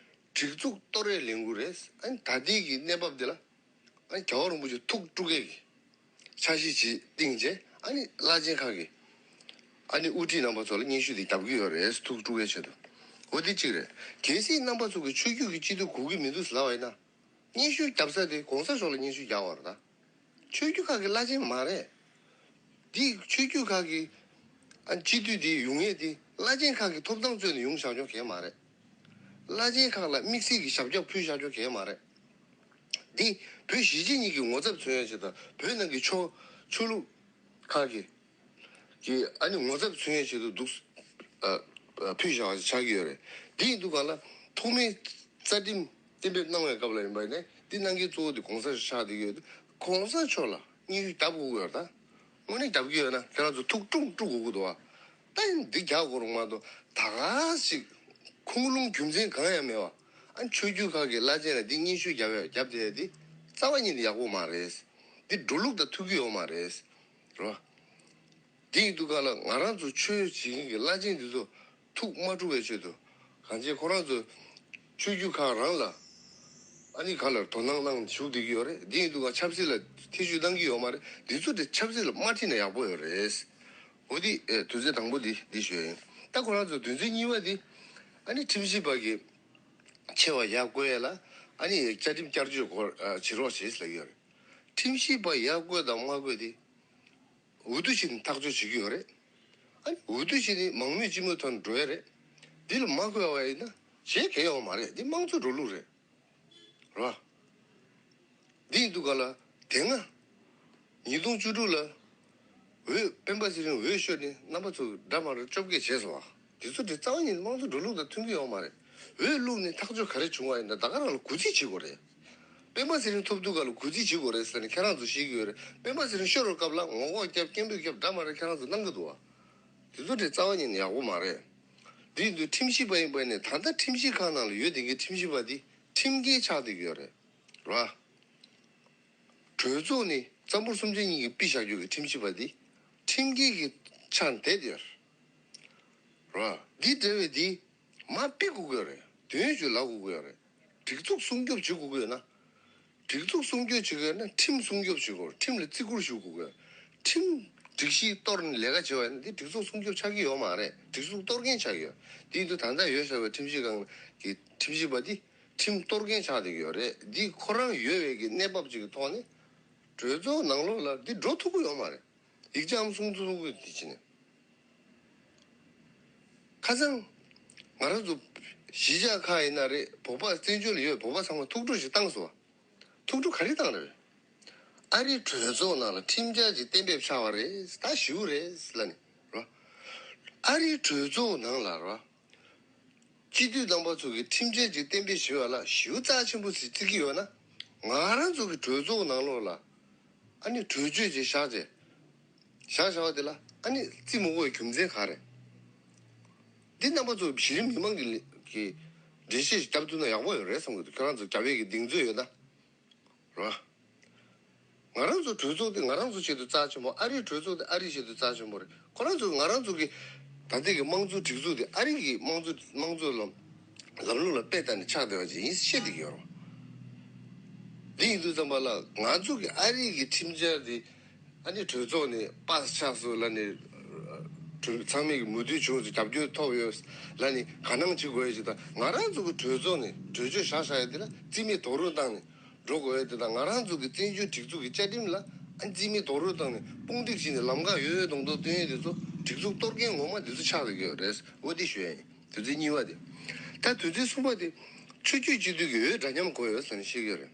སྒྲིག་འཛུགས་གཏོར་བའི་ལས་འགུལ་རེད། ཨ་ནི་ད་ལྟའི་གི་གནས་བབ་འདི་ལ་ཨ་ནི་རྒྱལ་བ་རིན་པོ་ཆེ་ཐུགས་དཀྲུག་མཁན་གྱི་འཆར་གཞི་ཅིག་བཏིང་རྗེས། ཨ་ནི་བླ་ཆེན་ཁག་གིས་ཨ་ནི་དབུ་ཁྲིད་རྣམ་པ་ཚོ་ལ་སྙན་ཞུ་དེ་བརྒྱབ་ཀྱི་ཡོད་རེད། ཐུགས་དཀྲུག་པའི་ཆེད་དུ། འོ་དེ་གཅིག་རེད། གལ་སྲིད་རྣམ་པ་ཚོ་གིས་ཆོས་བརྒྱུད་ཀྱི་སྤྱི་འཐུས་དགོས་ཀྱི་མི་འདུག་ཟེར་ལབ་པ་ཡིན་ན། སྙན་ཞུ་བརྒྱབ་ས་དེ་གོང་ས་མཆོག་ལ་སྙན་ཞུ་བརྒྱབ་པ་རེད་ད། ཆོས་བརྒྱུད་ཁག་གི་བླ་ཆེན་མ་རེད། འདི་ཆོས་བརྒྱུད་ཁག་གི་ཨ་སྤྱི་འཐུས་དེ་ཡོང་ཡས་དེ་བླ་ཆེན་ཁག་གི་ཐོབ་ཐང་རྩོད་ནས་ཡོང་བཞག་ཆོག་གི་མ་རེད། བླ་ཆེན་ཁག་ལ་དམིགས་བསལ་གྱི་ཞབས་བཀྱག་ཕུལ་བཞག་ཆོག་གི་མ་རེད། འདི་བོད་གཞིས་བྱེས་གཉིས་ཀྱི་ངོ་ཚབ་མཚོན་ཡས་ཆེད་དང་བོད་ནང་གི་ཆོས་ཆོས་ལུགས་ཁག་གི་གི་ཨ་ནི་ངོ་ཚབ་མཚོན་ཡས་ཆེད་དུ་འདུག་ཨ་ཨ་ཕུལ་བཞག་པ་ཆགས་ཀྱི་ཡོད་རེད། འདི་ཡིན་དུས་གང་ལ་ཐོག་མའི་རྩ་ཁྲིམས་གཏན་འབེབས་གནང་བའི་སྐབས་ལ་ཡིན་པ་ཡིན་ནའི་འདི་གནང་མཁན་གཙོ་བོ་དེ་གོང་ས་ཆགས་བསྡད་ཀྱི་ཡོད་དུས། གོང་ས་མཆོག་ལ་སྙན་ཞུ་བརྒྱབ་དགོས་ཀྱི་ཡོད་རེད་ད། དངོས་གནས་བརྒྱབ་ཀྱི་ཡོད་ན་ཁྱེད་རང་ཚོ་ཐུགས་དཀྲུག་དཀྲུག་དགོས་ཀྱི་འདུག་བ། ད་ཡིན་འདི་རྒྱག་དགོས་རུང་མ་གཏོགས་ད་ག་ཞིག་ཁུངས་ལུང་རྒྱུ་མཚན་གང་ཡང་མེད་པ། ཨ་ཆོས་བརྒྱུད་ཁག་གི་བླ་ཆེན་ལ་འདི་སྙན་ཞུ་བརྒྱབ་ཡ་བརྒྱབ་བསྡད་ཡ་འདི་རྩ་བ་ཉིད་ནས་ཡག་པོ་མ་རེད། འདི་འགྲོ་ལུགས་དང་མཐུན་གྱི་ཡོད་མ་རེད། རེད་བ། འདི་ ཡིན་དུས་ག་ལ་ང་རང་ཚོ་ཆོས་བྱེད་མཁན་གྱི་བླ་ཆེན་འདི་ཚོ་ཐུགས་མ་འཁྲུགས་པའི་ཆེད་དུ་གང་ཅི་ཁོ་རང་ཚོ་ཆོས་བརྒྱུད་ཁག་རང་ལ་ཨ་ནི་ག་ལ་དོ་སྣང་གནང་བཞུགས་བསྡད་ཀྱི་ཡོད་རེད། འདི་ཡིན་དུས་ག་ཆབ་སྲིད་ལ་ཐེ་བྱུས་གནང་གི་ཡོད་མ་རེད། འདི་ཚོ་དེ་ཆབ་སྲིད་ལ་མ་ཁྲིད་ན་ཡག་པོ་ཡོད་རེད། འོ་འདི་ཨེ་དོན་ཚན་དང་པོ་འདི་འདི་ཞུ་ཡ་ཡིན། ད་ཁོ་རང་ཚོ་དོན་ཚན་གཉིས་པ་འདི་ཨ་ནི་ཁྲིམས་ཞིབ་པ་གི་ཆེ་བ་ཡར་བསྐོ་ཡ་ལ་ཨ་ནི་བཅའ་ཁྲིམས་བསྐྱར་བཅོས་སྐོར་ཨ་བྱེད་རོགས་བྱེད་ཟེར་ལབ་ཀྱི་ཡོད་རེད། ཁྲིམས་ཞིབ་པ་ཡར་བསྐོ་དང་མ་བསྐོ་དེ་འོས་བསྡུ་བྱས་ནས་ཐག་གཅོད་བྱེད་ཀྱི་ཡོད་རེད། ཨ་ནི་འོས་བསྡུ་བྱས་ནས་མང་མོས་སྤྱི་མོས་ཐོག་ནས་འགྲོ་ཡ་རེད། འདི་ལ་མ་བསྐོ་བ་ཡིན་ན་བྱེད་གལ་ཡོད་མ་རེད། འདི་དམངས་གཙོ་འགྲོ་ལུགས་རེད། རེད་བ། འདི་ཡིན་དུས་ག་ལ་དེ་སྔ་ཉིས་སྟོང་བཅུ་དྲུག་ལ་འོས་སྤེན་པ་ཚེ་རིང་འོས་ཤོར་ནས་རྣམ་པ་ཚོ་འདྲ་མ་འདྲ་བཅོ་བརྒྱད་བྱས་སོང་བ། དེ་ཚོ་དེ་རྩ་བ་ཉིད་ནས་དམངས་གཙོ་འགྲོ་ལུགས་དང་མཐུན་གྱི་ཡོད་མ་རེད། འོས་བླུགས་ནས་ཐག་གཅོད་ག་རེ་བྱུང་བ་ཡིན་ན་ད་ག་རང་ལ་གུས་བརྩི་བྱེད་དགོས་རེད། སྤེན་པ་ཚེ་རིང་ཐོབ་དུས་ག་ལ་གུས་བརྩི་བྱེད་དགོས་རེད་ཟེར་ནས་ཁྱེད་རང་ཚོ་ཤེས་ཀྱི་ཡོད་རེད། སྤེན་པ་ཚེ་རིང་ཤོར་བའི་སྐབས་ལ་ངོ་ལྐོག་རྒྱབ་སྐད་འབོད་རྒྱབ་འདྲ་མ་འདྲ་ཁྱེད་རང་ཚོ་གནང་གི་འདུག་བ། དེ་ཚོ་དེ་རྩ་བ་ཉིད་ནས་ཡག་པོ་མ་རེད། འདི་ཡིན་དུས་ཁྲིམས་ཞིབ་པ་ཡིན་པ་ནས་ད་ལྟ་ཁྲིམས་ཞིབ་ཁང་ནང་ལ་ཡོད་བསྡད་མཁན་ཁྲིམས་ཞིབ་པ་འདི་ཁྲིམས་འགལ་ཆགས་བསྡད་ཀྱི་ཡོད་རེད། རེད་བ། གྲོས་ཚོགས་ནས་རྩ་འབོར་གསུམ་ཆ་གཉིས་ཀྱིས་ཕུད་བཞག་རྒྱུ་གི་ཁྲིམས་ཞིབ་པ་འདི་ཁྲིམས་འགལ་གྱི་ཆ་བསྡད་ཡོད་རེད། འདི་འདྲ་བའི་འདི་མར་ཕུད་དགོས་ཀྱི་ཡོད་རེད། དོན་གཅོད་ལབ་དགོས་ཀྱི་ཡོད་རེད། སྒྲིག་འཛུགས་སྲུང་སྐྱོབ་བྱེད་དགོས་ཀྱི་ཡོད་ན། སྒྲིག་འཛུགས་སྲུང་སྐྱོབ་བྱེད་དགོས་ན་ཁྲིམས་སྲུང་སྐྱོབ་བྱེད་དགོས། ཁྲིམས་ལ་བརྩི་བཀུར་ཞུ་དགོས། ཁྲིམས་སྒྲིག་གཞི་གཏོར་ནས་ལས་ཀ་བྱེད་པ་ཡིན་ན་འདི་སྒྲིག་འཛུགས་སྲུང་སྐྱོབ་ཆགས་ཀྱི་ཡོད་མ་རེད། སྒྲིག་འཛུགས་གཏོར་མཁན་ཆགས་ཀྱི་ཡོད། འདི་ཡིན་དུས་ད་ལྟ་ཡོད་བཞག་པའི་ཁྲིམས་ཞིབ་ཁང་གི་ཁྲིམས་ཞིབ་པ་འདི་ཁྲིམས་གཏོར་མཁན་ཆགས་བསྡད་ཀྱི་ཡོད་རེད། འདི་ཁོ་རང་ཡོད་པའི་གི་གནས་བབ་ཅིག་གི་ཐོག་ནས་གྲོས་ཚོགས་ནང་ལོགས་ལ་འདི་འགྲོ་ཐུབ་ཀྱི་ཡོད་མ་རེད། ཡིག་ཆའམ་གསུང་ཚུལ་དེ་བྱས་ནས། ཁ་སང་ང་རང་ཚོ་གཞིས་ཆགས་ཁག་ཡིན་ན་རེད། བོད་པ་བཙན་བྱོལ་ལ་ཡོད་བོད་པ་ཚང་མ་ཐུགས་སྤྲོ་ཞིག་བཏང་སོང་བ། ཐུགས་སྤྲོ་ག་རེ་བཏང་རེད། ཨ་རིའི་གྲོས་ཚོགས་ནང་ལ་ཁྲིམས་འཆར་ཅིག་གཏན་འབེབས་ཆགས་པ་རེད། ད་ཞུ་རེད་ལ་ནི་རོ། ཨ་རིའི་གྲོས་ཚོགས་ནང་ལ་རོ། སྤྱི་འཐུས་རྣམ་པ་ཚོ་གིས་ཁྲིམས་འཆར་ཅིག་གཏན་འབེབས་ཞུ་བ་ལ་ཞུ་རྩ་ཆེན་པོ་ཞིག་བརྩི་གི་ཡོད་ན། ང་རང་ཚོ་གི་གྲོས་ཚོགས་ནང་ལོགས་ལ་ཨ་ནི་གྲོས་ཆོད་ཅིག་བཞག་རྗེས། བཞག་བཞག་པ་དེ་ལ་ཨ་ནི་བརྩི་མི་དགོས་པའི་རྒྱུ་མཚན་ག་རེ། འདི་རྣམ་པ་ཚོ་གཞི་རིམ་མི་མང་གི་གི་འགྲེལ་བཤད་ཞིག་བརྒྱབ་ཐུབ་ན་ཡག་པོ་ཡོད་རེད་བསམ་གི་འདུག་ཁྱོད་རང་ཚོ་རྒྱབ་ཡས་ཀྱི་གདེང་ཚོད་ཡོད་ན། རེད་བ། ང་རང་ཚོ་གྲོས་ཚོགས་དེ་ང་རང་ཚོ་ཆེད་དུ་རྩ་ཆེན་པོ། ཨ་རིའི་གྲོས་ཚོགས་དེ་ཨ་རིའི་ཆེད་དུ་རྩ་ཆེན་པོ་རེད། ཁོ་རང་ཚོ་ང་རང་ཚོ་གི་ད་ལྟའི་གི་དམངས་གཙོ་སྒྲིག་འཛུགས་དེ་ཨ་རི་གི་དམངས་གཙོ་དམངས་གཙོ་ལམ་ལམ་ལུགས་ལ་དཔེ་ལྟ་ནས་ཆགས་བསྡད་པ་ཅིག་ཡིན་བཤད་བསྡད་ཀྱི་ཡོད་རེད་བ། འདི་ཡིན་དུས་ཙམ་པ་ལ་ང་ཚོ་གི་ཨ་རི་གི་ཁྲིམས་འཆར་དེ་ཨ་ནི་གྲོས་ཚོགས་ནས་པཱ་སི་ཆགས་སོང་ལབ་ནས་གྲོས་ཚང་མས་གི་མོས་མཐུན་བྱུང་སོང་རྒྱབ་སྐྱོར་ཐོབ་ཡོད་ལབ་ནས་དགའ་སྣང་བྱེད་དགོས་ཡ་ཅིག་དང་། ང་རང་ཚོ་གི་གྲོས་ཚོགས་ནས་གྲོས་ཆོད་བཞག་བཞག་ཡ་དེ་ལ་རྩིས་མེད་རྡོག་རོལ་བཏང་ནས་འགྲོ་དགོས་ཡ་དེ་དང་། ང་རང་ཚོ་གི་བཙན་བྱོལ་སྒྲིག་འཛུགས་ཀྱི་བཅའ་ཁྲིམས་ལ་ཨ་རྩིས་མེད་རྡོག་རོལ་བཏང་ནས་དཔུང་སྒྲིག་བྱས་ནས་ལམ་ཁ་ཡོད་ཡོད་མདོག་མདོག་སྟོན་ཡ་དེ་ཚོ་སྒྲིག་འཛུགས་གཏོར་མཁན་ངོ་མ་དེ་ཚོ་ཆགས་བསྡད་ཀྱི་ཡོད་རེད། འོ་དེ་ཞུ་ཡ་ཡིན། དོན་ཚན་གཉིས་པ་དེ། ད་དོན་ཚན་གསུམ་པ་དེ། ཆོས་བརྒྱུད་སྤྱི་འཐུས་ཀྱི་འོས་འདྲ་མཉམ་དགོས་ཡོད་ཟེར་ནས་བཤད་ཀྱི་ཡོད་རེད།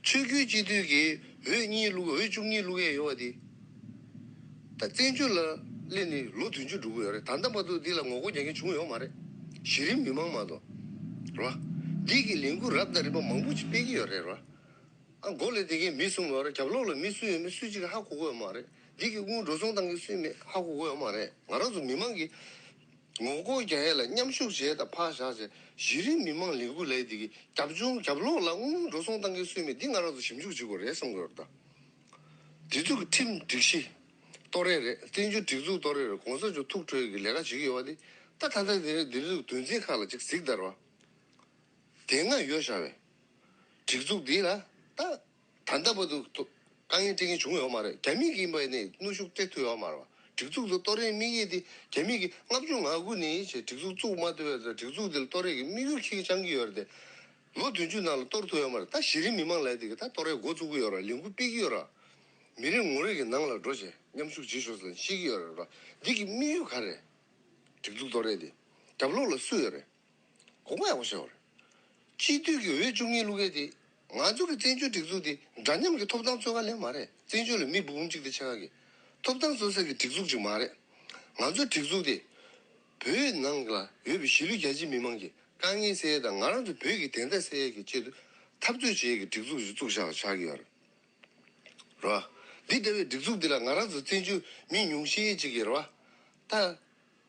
ཆོས་བརྒྱུད་སྤྱི་འཐུས་ཀྱི་འོས་གཉིས་བླུག་འོས་བཅུ་གཉིས་བླུག་ཡས་ཡོད་པ་དེ། ད་བཙན་བྱོལ་ལ་སླེབས་ནས་ལོ་བདུན་ཅུ་འགྲོ་གི་ཡོད་རེད། ད་ལྟ་བར་དུ་འདི་ལ་ངོ་རྒོལ་རྒྱག་མཁན་བྱུང་ཡོད་མ་རེད། གཞི་རིམ་མི་མང་མ་གཏོགས། རེད་བ། འདི་གི་ལས་འགུལ་རབ་དང་རིམ་པ་མང་པོ་ཞིག་སྤེལ་གྱི་ཡོད་རེད། རེད་བ། ཨ་མགོ་ལ་བསྡད་མཁན་མི་གསུམ་ཡོད་རེད། རྒྱབ་ལོགས་ལ་མི་སུ་ཡོད་མེད་སུ་གཅིག་གིས་ཧ་གོ་གི་ཡོད་མ་རེད། འདི་གི་དངུལ་འགྲོ་སོང་བཏང་མཁན་སུ་ཡོད་མེད་ཧ་གོ་གི་ཡོད་མ་རེད། ང་རང་ཚོ་མི་མང་གིས་ངོ་རྒོལ་རྒྱག་ཡས་ལ་མཉམ་ཞུགས་བྱས་དང་ཕར་བཞག་བྱས། གཞི་རིམ་མི་མང་ལས་འགུལ་ལས་འདི་གི་རྒྱབ་ལྗོངས་རྒྱབ་ལོགས་ལ་དངུལ་འགྲོ་སོང་བཏང་མཁན་སུ་ཡོད་མེད་འདི་ང་རང་ཚོ་ཞིབ་འཇུག་བྱེད་དགོས་རེད་བསམ་གི་ཡོད་རེད། ད་འདི་ཚོ་གི་ཁྲིམས་སྒྲིག་གཞི་གཏོར་ཡས་རེད། བཙན་བྱོལ་སྒྲིག་འཛུགས་གཏོར་ཡས་རེད། གོང་ས་མཆོག་ཐུགས་ཁྲོ་ཡས་ཀྱི་ལས་ཀ་བྱེད་ཀྱི་ཡོད་པ་འདི། ད་ད་ལྟ་འདི་འདི་ཚོ་དོན་ཚན་ཁག་ལ་ཅིག་གཟིགས་དང་རོ། དེ་སྔ་ཡོད་བཞག་པའི་སྒྲིག་འཛུགས་འདི་ལ་ད་ད་ལྟ་བར་དུ་དཀའ་ངལ་འཕྲད་མཁན་བྱུང་ཡོད་མ་རེད། རྒྱ་མི་གིས་ཡིན་པ་ཡིན་ནའི་གནོན་ཤུགས་སྤྲད་ཐུབ་ཡོད་མ་རེད་བ། སྒྲིག་འཛུགས་དེ་གཏོར་ཡས་དམིགས་ཡུལ་དེ་རྒྱ་མི་གིས་ལྔ་བཅུ་ང་དགུ་ནས་བྱས་སྒྲིག་འཛུགས་བཙུགས་མ་ཐུབ་པའི་སྒྲིག་འཛུགས་དེ་ལ་གཏོར་ཡས་ཀྱི་དམིགས་ཡུལ་ཁྱེད་ཀྱིས་བཅང་གི་ཡོད་རེད་དེ། ལོ་བདུན་ཅུ་ནང་ལ་གཏོར་ཐུབ་ཡོད་མ་རེད། ད་གཞི་རིམ་མི་མང་ལབ་ཡས་དེ་གིས་ད་གཏོར་ཡས་འགོ་བཙུགས་ཀྱི་ཡོད་རེད། ལས་འགུལ་སྤེལ་གྱི་ཡོད་རེད། མི་རེ་ངོ་རེ་གི་ནང་ལ་འགྲོ་བྱས་མཉམ་ཞུགས་བྱེད་ཤོག་ཟེར་བཤད་ཀྱི་ཡོད་རེད་བ། འདི་གི་དམིགས་ཡུལ་ག་རེ། སྒྲིག་འཛུགས་གཏོར་ཡས་དེ། རྒྱབ་ལོགས་ལ་སུ་ཡོད་རེད། དགོངས་པ་ཡག་པོ་བཞེས་དགོས་རེད། སྤྱི་འཐུས་ཀྱི་འོས་བཅུ་གཉིས་བླུག་མཁན་དེ། ང་ཚོ་གི་བཙན་བྱོལ་སྒྲིག་འཛུགས་དེ་འདྲ་མཉམ་གྱི་ཐོབ་ཐང་རྩོད་ག་ལེན་མ་རེད། བཙན་བྱོལ་ལ་མི་འབུམ་གཅིག་དང་ཕྱེད་ཀ་གི་ཐོབ་ཐང་རྩོད་ས་གི་སྒྲིག་འཛུགས་ཅིག་མ་རེད། ང་ཚོའི་སྒྲིག་འཛུགས་དེ། བོད་ནང་ལ་ཡོད་པའི་གཞིས་ལུས་རྒྱ་ཆེའི་མི་མང་གི་དཀའ་ངལ་སེལ་ཡས་དང་། ང་རང་ཚོ་བོད་ཀྱི་བདེན་མཐའ་གསལ་ཡས་ཀྱི་ཆེད་དུ་འཐབ་རྩོད་བྱེད་ཡས་ཀྱི་སྒྲིག་འཛུགས་ཤིག་བཙུགས་བཞག་པ་ཆགས་ཀྱི་ཡོད་རེད། རེད་བ། འདི་འདྲ་བའི་སྒྲིག་འཛུགས་འདི་ལ་ང་རང་ཚོ་བཙན་བྱོལ་མི་ཉུང་ཤས་ཅིག་གིས་རེད་བ། ད།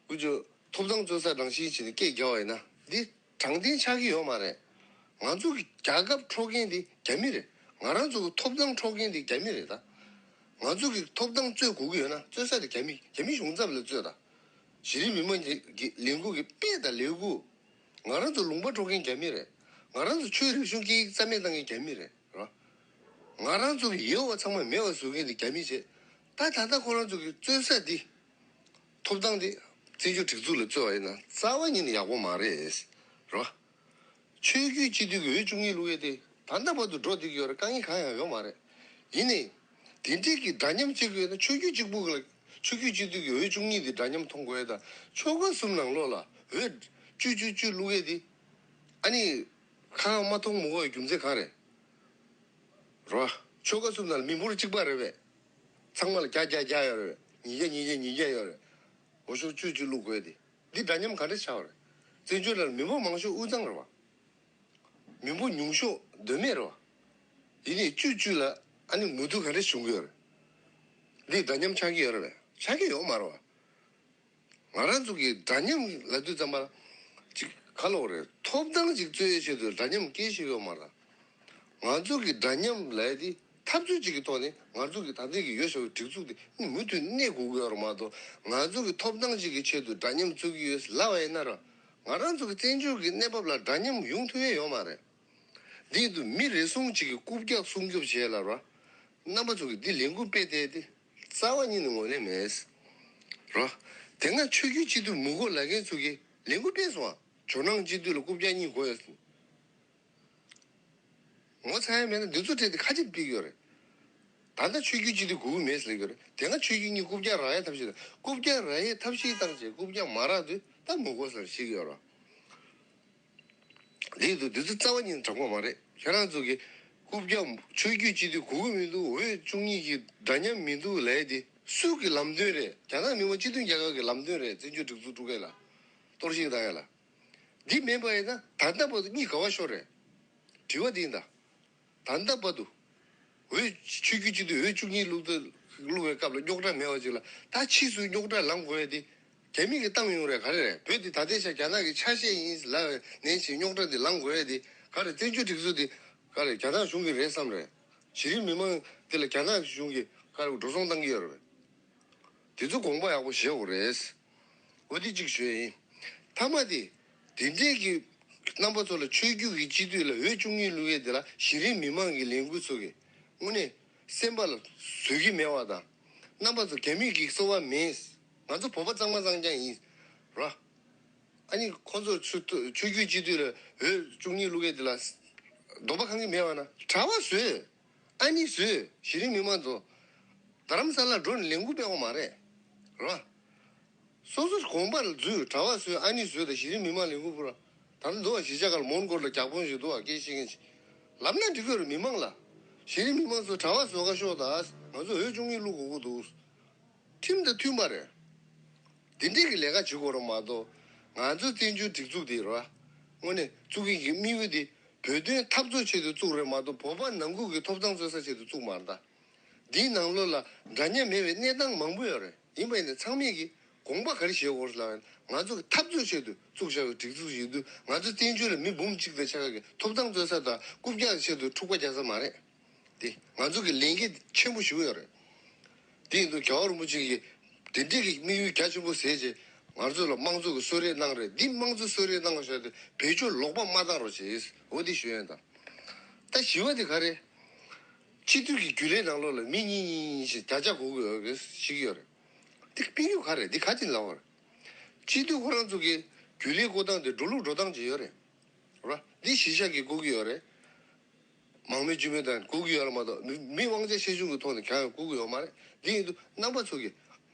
འུ་ཅོ། ཐོབ་ཐང་རྩོད་ས་ནང་བཞིན་བྱས་ནས་སྐད་རྒྱག་པ་ཡིན་ན་འདི་དྲང་བདེན་ཆགས་ཀྱི་ཡོད་མ་རེད། ང་ཚོ་གི་རྒྱལ་ཁབ་འཕྲོག་མཁན་འདི་རྒྱ་མི་རེད། ང་རང་ཚོ་གི་ཐོབ་ཐང་འཕྲོག་མཁན་འདི་རྒྱ་མི་རེད་ད། ང་ཚོ་གི་ཐོབ་ཐང་རྩོད་དགོས་ཀྱི་ཡོད་ན་རྩོད་ས་དེ་རྒྱ་མི་རྒྱ་མི་གཞུང་ཚབ་ལ་རྩོད་དང་། གཞི་རིམ་མི་མང་གི་ལས་འགུལ་གྱི་དཔེ་དང་ལས་འགུལ། ང་རང་ཚོ་ལུང་པ་འཕྲོག་མཁན་རྒྱ་མི་རེད། ང་རང་ཚོ་ཆོས་རིག་གཞུང་སྐད་ཡིག་རྩ་མེད་བཏང་མཁན་རྒྱ་མི་རེད་རོ། ང་རང་ཚོ་གི་ཡོད་པ་ཚང་མ་མེད་པ་བཟོ་མཁན་དེ་རྒྱ་མི་བྱེད། ད་ད་ལྟ་ཁོ་རང་ཚོ་གི་རྩོད་ས་འདི། ཐོབ་ཐང་འདི་བཙན་བྱོལ་སྒྲིག་འཛུགས་ལ་རྩོད་པ་ཡིན་ན་རྩ་བ་ཉིད་ནས་ཡག་པོ་མ་རེད་རོ། ཆོས་བརྒྱུད་སྤྱི་འཐུས་ཀྱི་འོས་བཅུ་གཉིས་བླུག་ཡས་དེ་ད་ལྟ་བར་དུ་འགྲོ་བསྡད་ཀྱི་ཡོད་རེད། དཀའ་ངལ་གང་ཡང་ཡོད་མ་རེད། ཡིན་ནའི། དེ་འདྲས་ཀྱི་འདྲ་མཉམ་བྱེད་དགོས་ན་ཆོས་བརྒྱུད་གཅིག་པུ་ལ་ཆོས་བརྒྱུད་སྤྱི་འཐུས་ཀྱི་འོས་བཅུ་གཉིས་དེ་འདྲ་མཉམ་མཐོང་དགོས་ཡ་དང་ཆོལ་ཁ་གསུམ་ནང་ལོགས་ལ་འོས་བཅུ་བཅུ་བཅུ་བླུག་ཡས་དེ་ཨ་ནི་ཁ་མ་མཐོང་མི་དགོས་ཡ་རྒྱུ་མཚན་གང་རེད་རོ། ཆོལ་ཁ་གསུམ་ནང་ལ་མི་འབོར་གཅིག་པ་རེད་པས། ཚང་མ་ལ་བརྒྱ་བརྒྱ་བརྒྱ་ཡོད་རེད། ཉིས་བརྒྱ་ཉིས་བརྒྱ་ཉིས་བརྒྱ་ཡོད་རེད། འོས་ཤོག་བཅུ་བཅུ་བླུག་དགོས་ཡ་དེ་འདི་འདྲ་མཉམ་ག་འདྲས་ཆགས་པ་རེད། བཙན་བྱོལ་ནང་ལ་མི་འབོར་མང་ཤོས་དབུས་གཙང་རེད་བ། མི་འབོར་ཉུང་ཤོས་མདོ་སྨད་རེད་བ། ཡིན་ནའི་བཅུ་བཅུ་ལ་ཨ་ནི་མུ་མཐུད་ག་འདྲ་བྱུང་གི་ཡོད་རེད། འདི་འདྲ་མཉམ་ཆགས་ཀྱི་ཡོད་རེད་པས། ཆགས་ཀྱི་ཡོད་མ་རེད་བ། ང་རང་ཚོ་གི་འདྲ་མཉམ་ལབ་དུས་ཙམ་པ་ཅིག་ག་ལབ་དགོས་རེད། ཐོབ་ཐང་ཅིག་རྩོད་ཡས་ཆེད་དུ་འདྲ་མཉམ་སྐད་ཆ་ཡོད་མ་རེད། ང་ཚོ་གི་འདྲ་མཉམ་ལབ་ཡས་དེ་འཐབ་རྩོད་ཅིག་གི་ཐོག་ནས་ང་ཚོ་གི་ད་ལྟའི་གི་ཡོད་བཞག་པའི་སྒྲིག་འཛུགས་དེ་མུ་མཐུད་གནས་དགོས་ཀྱི་ཡོད་རེད་མ་གཏོགས་ང་ཚོ་གི་ཐོབ་ཐང་ཅིག་གི་ཆེད་དུ་འདྲ་མཉམ་རྩོད་ཀྱི་ཡོད་ལབ་པ་ཡིན་ན་ར། ང་རང་ཚོ་གི་བཙན་བྱོལ་གྱི་གནས་བབ་ལ་འདྲ་མཉམ་ཡོང་ཐུབ་ཡས་ཡོད་མ་རེད། འདི་ཡིན་དུས་མི་རེ་ཟུང་གཅིག་གི་རྐུབ་བཀྱག་སྲུང་སྐྱོབ་བྱེད་ལ་ར། རྣམ་པ་ཚོ་གི་འདི་ལས་འགུལ་སྤེལ་བསྡད་དེ་རྩ་བ་ཉིད་ནས་ངོས་ལེན་མེད། ར། དེ་སྔ་ཆོས་བརྒྱུད་སྤྱི་འཐུས་མི་དགོས་ལབ་མཁན་ཚོ་གི་ལས་འགུལ་སྤེལ་སོང་ཨ། ཇོ་ནང་སྤྱི་འཐུས་ལ་རྐུབ་བཀྱག་གཉིས་དགོས་ཡོད། ངོ་ཚ་ཡ་མེད་ན་འདི་ཚོ་སྤྲད་དེ་ཁ་ཆེམས་ཕུལ་གྱི་ཡོད་རེད། ད་ལྟ་ཆོས་བརྒྱུད་སྤྱི་འཐུས་དགོས་ཀྱི་མེད་ཟེར་གྱི་ཡོད་རེད། དེ་སྔ་ཆོས་བརྒྱུད་གཉིས་རྐུབ་བཀྱག་རག་ཡ་ཐབས་ཤེས་དང་རྐུབ་བཀྱག་རག་ཡའི་ཐབས་ཤེས་བཏང་བྱས་རྐུབ་བཀྱག་མ་རག་དུས་ད་མི་དགོས་ཟེར་བཤད་ཀྱི་ཡོད་རེད། འདི་དུ་འདི་ཚོ་རྩ་བ་ཉིད་དྲང་པོ་མ་རེད། ཁྱེད་རང་ཚོ་གི་རྐུབ་བཀྱག་ཆོས་བརྒྱུད་སྤྱི་འཐུས་དགོས་ཀྱི་མི་འདུག་འོས་བཅུ་གཉིས་ཀྱི་འདྲ་མཉམ་མི་འདུག་ལབ་ཡ་དེ་སུ་གི་ལམ་སྟོན་རེད། རྒྱ་ནག་མི་དམངས་སྤྱི་མཐུན་རྒྱལ་ཁབ་ཀྱི་ལམ་སྟོན་རེད། བཙན་བྱོལ་སྒྲིག་འཛུགས་དཀྲུག་མཁན་ལ་གཏོར་བཤིག་བཏང་ཡ་ལ། འདི་མིན་པ་ཡིན་ན་ད་ལྟ་བར་དུ་གཉིས་ག་བ་ཤོར་རེད། དྲི་བ་འདི་ཡིན་ད། ད་ལྟ་བར་དུ། འོས་ཆོས་བརྒྱུད་སྤྱི་འཐུས་འོས་བཅུ་གཉིས་བླུགས་ཏེ་བླུགས་པའི་སྐབས་ལ་རྙོག་དྲ་མེད་པ་ཅིག་ལ་ད་ཕྱིས་སུ་རྙོག་དྲ་ལངས་དགོས་ཡ་དེ། རྒྱ་མི་གིས་བཏང་ཡོང་རེད། ག་རེ་རེད། བོད་འདི་ད་ལྟའི་ཆར་རྒྱ་ནག་གི་ཆ་ཤས་ཡིན་ལབ་ནས་ཕྱིན་རྙོག་དྲ་འདི་ལངས་དགོས་ཡ་དེ་ག་རེ། བཙན་བྱོལ་སྒྲིག་འཛུགས་འདི་ག་རེ་རྒྱ་ནག་གཞུང་གི་རེད་བསམ་རེད། གཞི་རིམ་མི་མང་འདི་ལ་རྒྱ་ནག་གཞུང་གིས་ག་རེ་འགྲོ་སོང་བཏང་གི་ཡོད་རེད། དེ་ཚོ་དགོངས་པ་ཡག་པོ་བཞེས་དགོས་རེད། འོ་དེ་གཅིག་ཞུ་ཡ་ཡིན། མཐའ་མ་དེ། དེ་འདྲས་ཀྱི་རྣམ་པ་ཚོ་ལ་ཆོས་བརྒྱུད་ཀྱི་སྤྱི་འཐུས་ལ་འོས་བཅུ་གཉིས་བླུགས་ཡས་དེ་ལ་གཞི་རིམ་མི་མང་གི་ལས་འགུལ་ཚོ་གིས་དངོས་གནས་སེམས་པ་ལ་བཟོད་ཀྱི་མེད་པ་དང་། རྣམ་པ་ཚོ་རྒྱ་མི་གི་སོ་པ་མིན། ང་ཚོ་བོད་པ་གཙང་མ་གཙང་རྐྱང་ཡིན། ར། ཨ་ནི་ཁོ་ཚོ་ཆོས་ཆོས་བརྒྱུད་སྤྱི་འཐུས་ལ་འོས་བཅུ་གཉིས་བླུགས་ཡས་དེ་ལ་འདོད་པ་ཁེངས་ཀྱི་མེད་པ་ན་གྲྭ་པ་བཟོས། ཨ་ནི་བཟོས། གཞི་རིམ་མི་མང་ཚོ་རྡ་རམ་ས་ལ་འགྲོ་ནས་ལས་འགུལ་སྤེལ་དགོས་མ་རེད། རེད་བ། སོ་སོ་དགོན་པ་ལ་འཛུལ། གྲྭ་པ་བཟོས། ཨ་ནི་བཟོས་དང་གཞི་རིམ་མི་མང་ལས་འགུལ་སྤེལ་ར། ད་ནི་འདུག་བ། གཞིས་ཆགས་ཁག་ལ་མོན་གྷོ་ལ་རྒྱག་དཔོན་ཞིག་འདུག་བ། སྐད་ཤེས་མཁན་ཞིག་ལབ་ན་འགྲིག་གི་རེད། མི་མང་ལ། གཞི་རིམ་མི་མང་ཚོ་གྲྭ་པ་བཟོ་ག་ཤོག་ད། ང་ཚོ་འོས་བཅུ་གཉིས་བླུག་དགོས་ཀྱི་འདུག་ཁྲིམས་དང་མཐུན་པ་རེད། འདི་འདྲས་ཀྱི་ལས་ཀ་བྱེད་དགོས་རེད་མ་གཏོགས། ང་ཚོ་བཙན་བྱོལ་སྒྲིག་འཛུགས་འདི་རེད་བ། དངོས་གནས་བཙུགས་མཁན་གྱི་དམིགས་ཡུལ་འདི་བོད་དོན་འཐབ་རྩོད་ཆེད་དུ་བཙུགས་རེད་མ་གཏོགས་བོད་པ་ནང་ཁུལ་གྱི་ཐོབ་ཐང་རྩོད་ས་ཆེད་དུ་བཙུགས་མ་རེད་ད། འདིའི་ནང་ལོགས་ལ་འདྲ་མཉམ་མེད་པའི་གནས་སྟངས་མང་པོ་ཡོད་རེད། ཡིན་པ་ཡིན་ན་ཚང་མས་ཀྱི་དགོངས་པ་ག་རེ་བཞེས་དགོས་རེད་ལབ་ན། ང་ཚོ་གི་འཐབ་རྩོད་ཆེད་དུ་བཙུགས་བཞག་པའི་སྒྲིག་འཛུགས་ཡིན་དུས་ང་ཚོ་བཙན་བྱོལ་ལ་མི་འབུམ་གཅིག་དང་ཕྱེད་ཀ་གི་ཐོབ་ཐང་རྩོད་ས་དང་རྐུབ་བཀྱག་ཆེད་དུ་འཁྲུག་པ་རྒྱག་ས་མ་རེད། དེ་ང་ཚོ་གི་ལས་འགན་ཆེན་པོ་ཞིག་ཡོད་རེད། དེ་ཡིན་དུས་རྒྱལ་བ་རིན་པོ་ཆེ་གིས་དེ་འདྲས་ཀྱི་དམིགས་ཡུལ་རྒྱ་ཆེན་པོ་བཟུང་བྱས་ང་ཚོ་ལ་དམངས་གཙོ་གི་གསོལ་རས་གནང་རེད། འདི་དམངས་གཙོ་གསོལ་རས་གནང་བཞག་དུས་བེད་སྤྱོད་ལོག་པ་མ་བཏང་རོགས་བྱེད། འོ་དེ་ཞུ་ཡ་ཡིན་ད། ད་བཞི་པ་དེ་ག་རེ། སྤྱི་འཐུས་ཀྱི་རྒྱུན་ལས་ནང་ལོགས་ལ་མི་གཉིས་གཉིས་གཉིས་ཞེས་བརྒྱ་ཆ་གོ་གི་ཡོད་གི་ཞིག་ཡོད་རེད། དེ་དམིགས་ཡུལ་ག་རེ། འདི་ག་ཅིག་ལབ་པ་རེད། སྤྱི་འཐུས་ཁོ་རང་ཚོ་གི་རྒྱུན་ལས་བསྐོ་སྟངས་དེ་འགྲོ་ལུགས་འགྲོ་སྟངས་ཅིག་ཡོད་རེད། རེད་བ། འདི་གཞིས་ཆགས་ཀྱིས་བསྐོ་གི་ཡོད་རེད། མང་མོས་སྤྱི་མོས་དང་བསྐོ་གི་ཡོད་རེད་མ་གཏོགས་མི་མི་དབང་ཆ་ཆེ་ཆུང་གི་ཐོག་ནས་གང་ཡང་བསྐོ་གི་ཡོད་མ་རེད། འདི་ཡིན་དུས་རྣམ་པ་ཚོ་གི་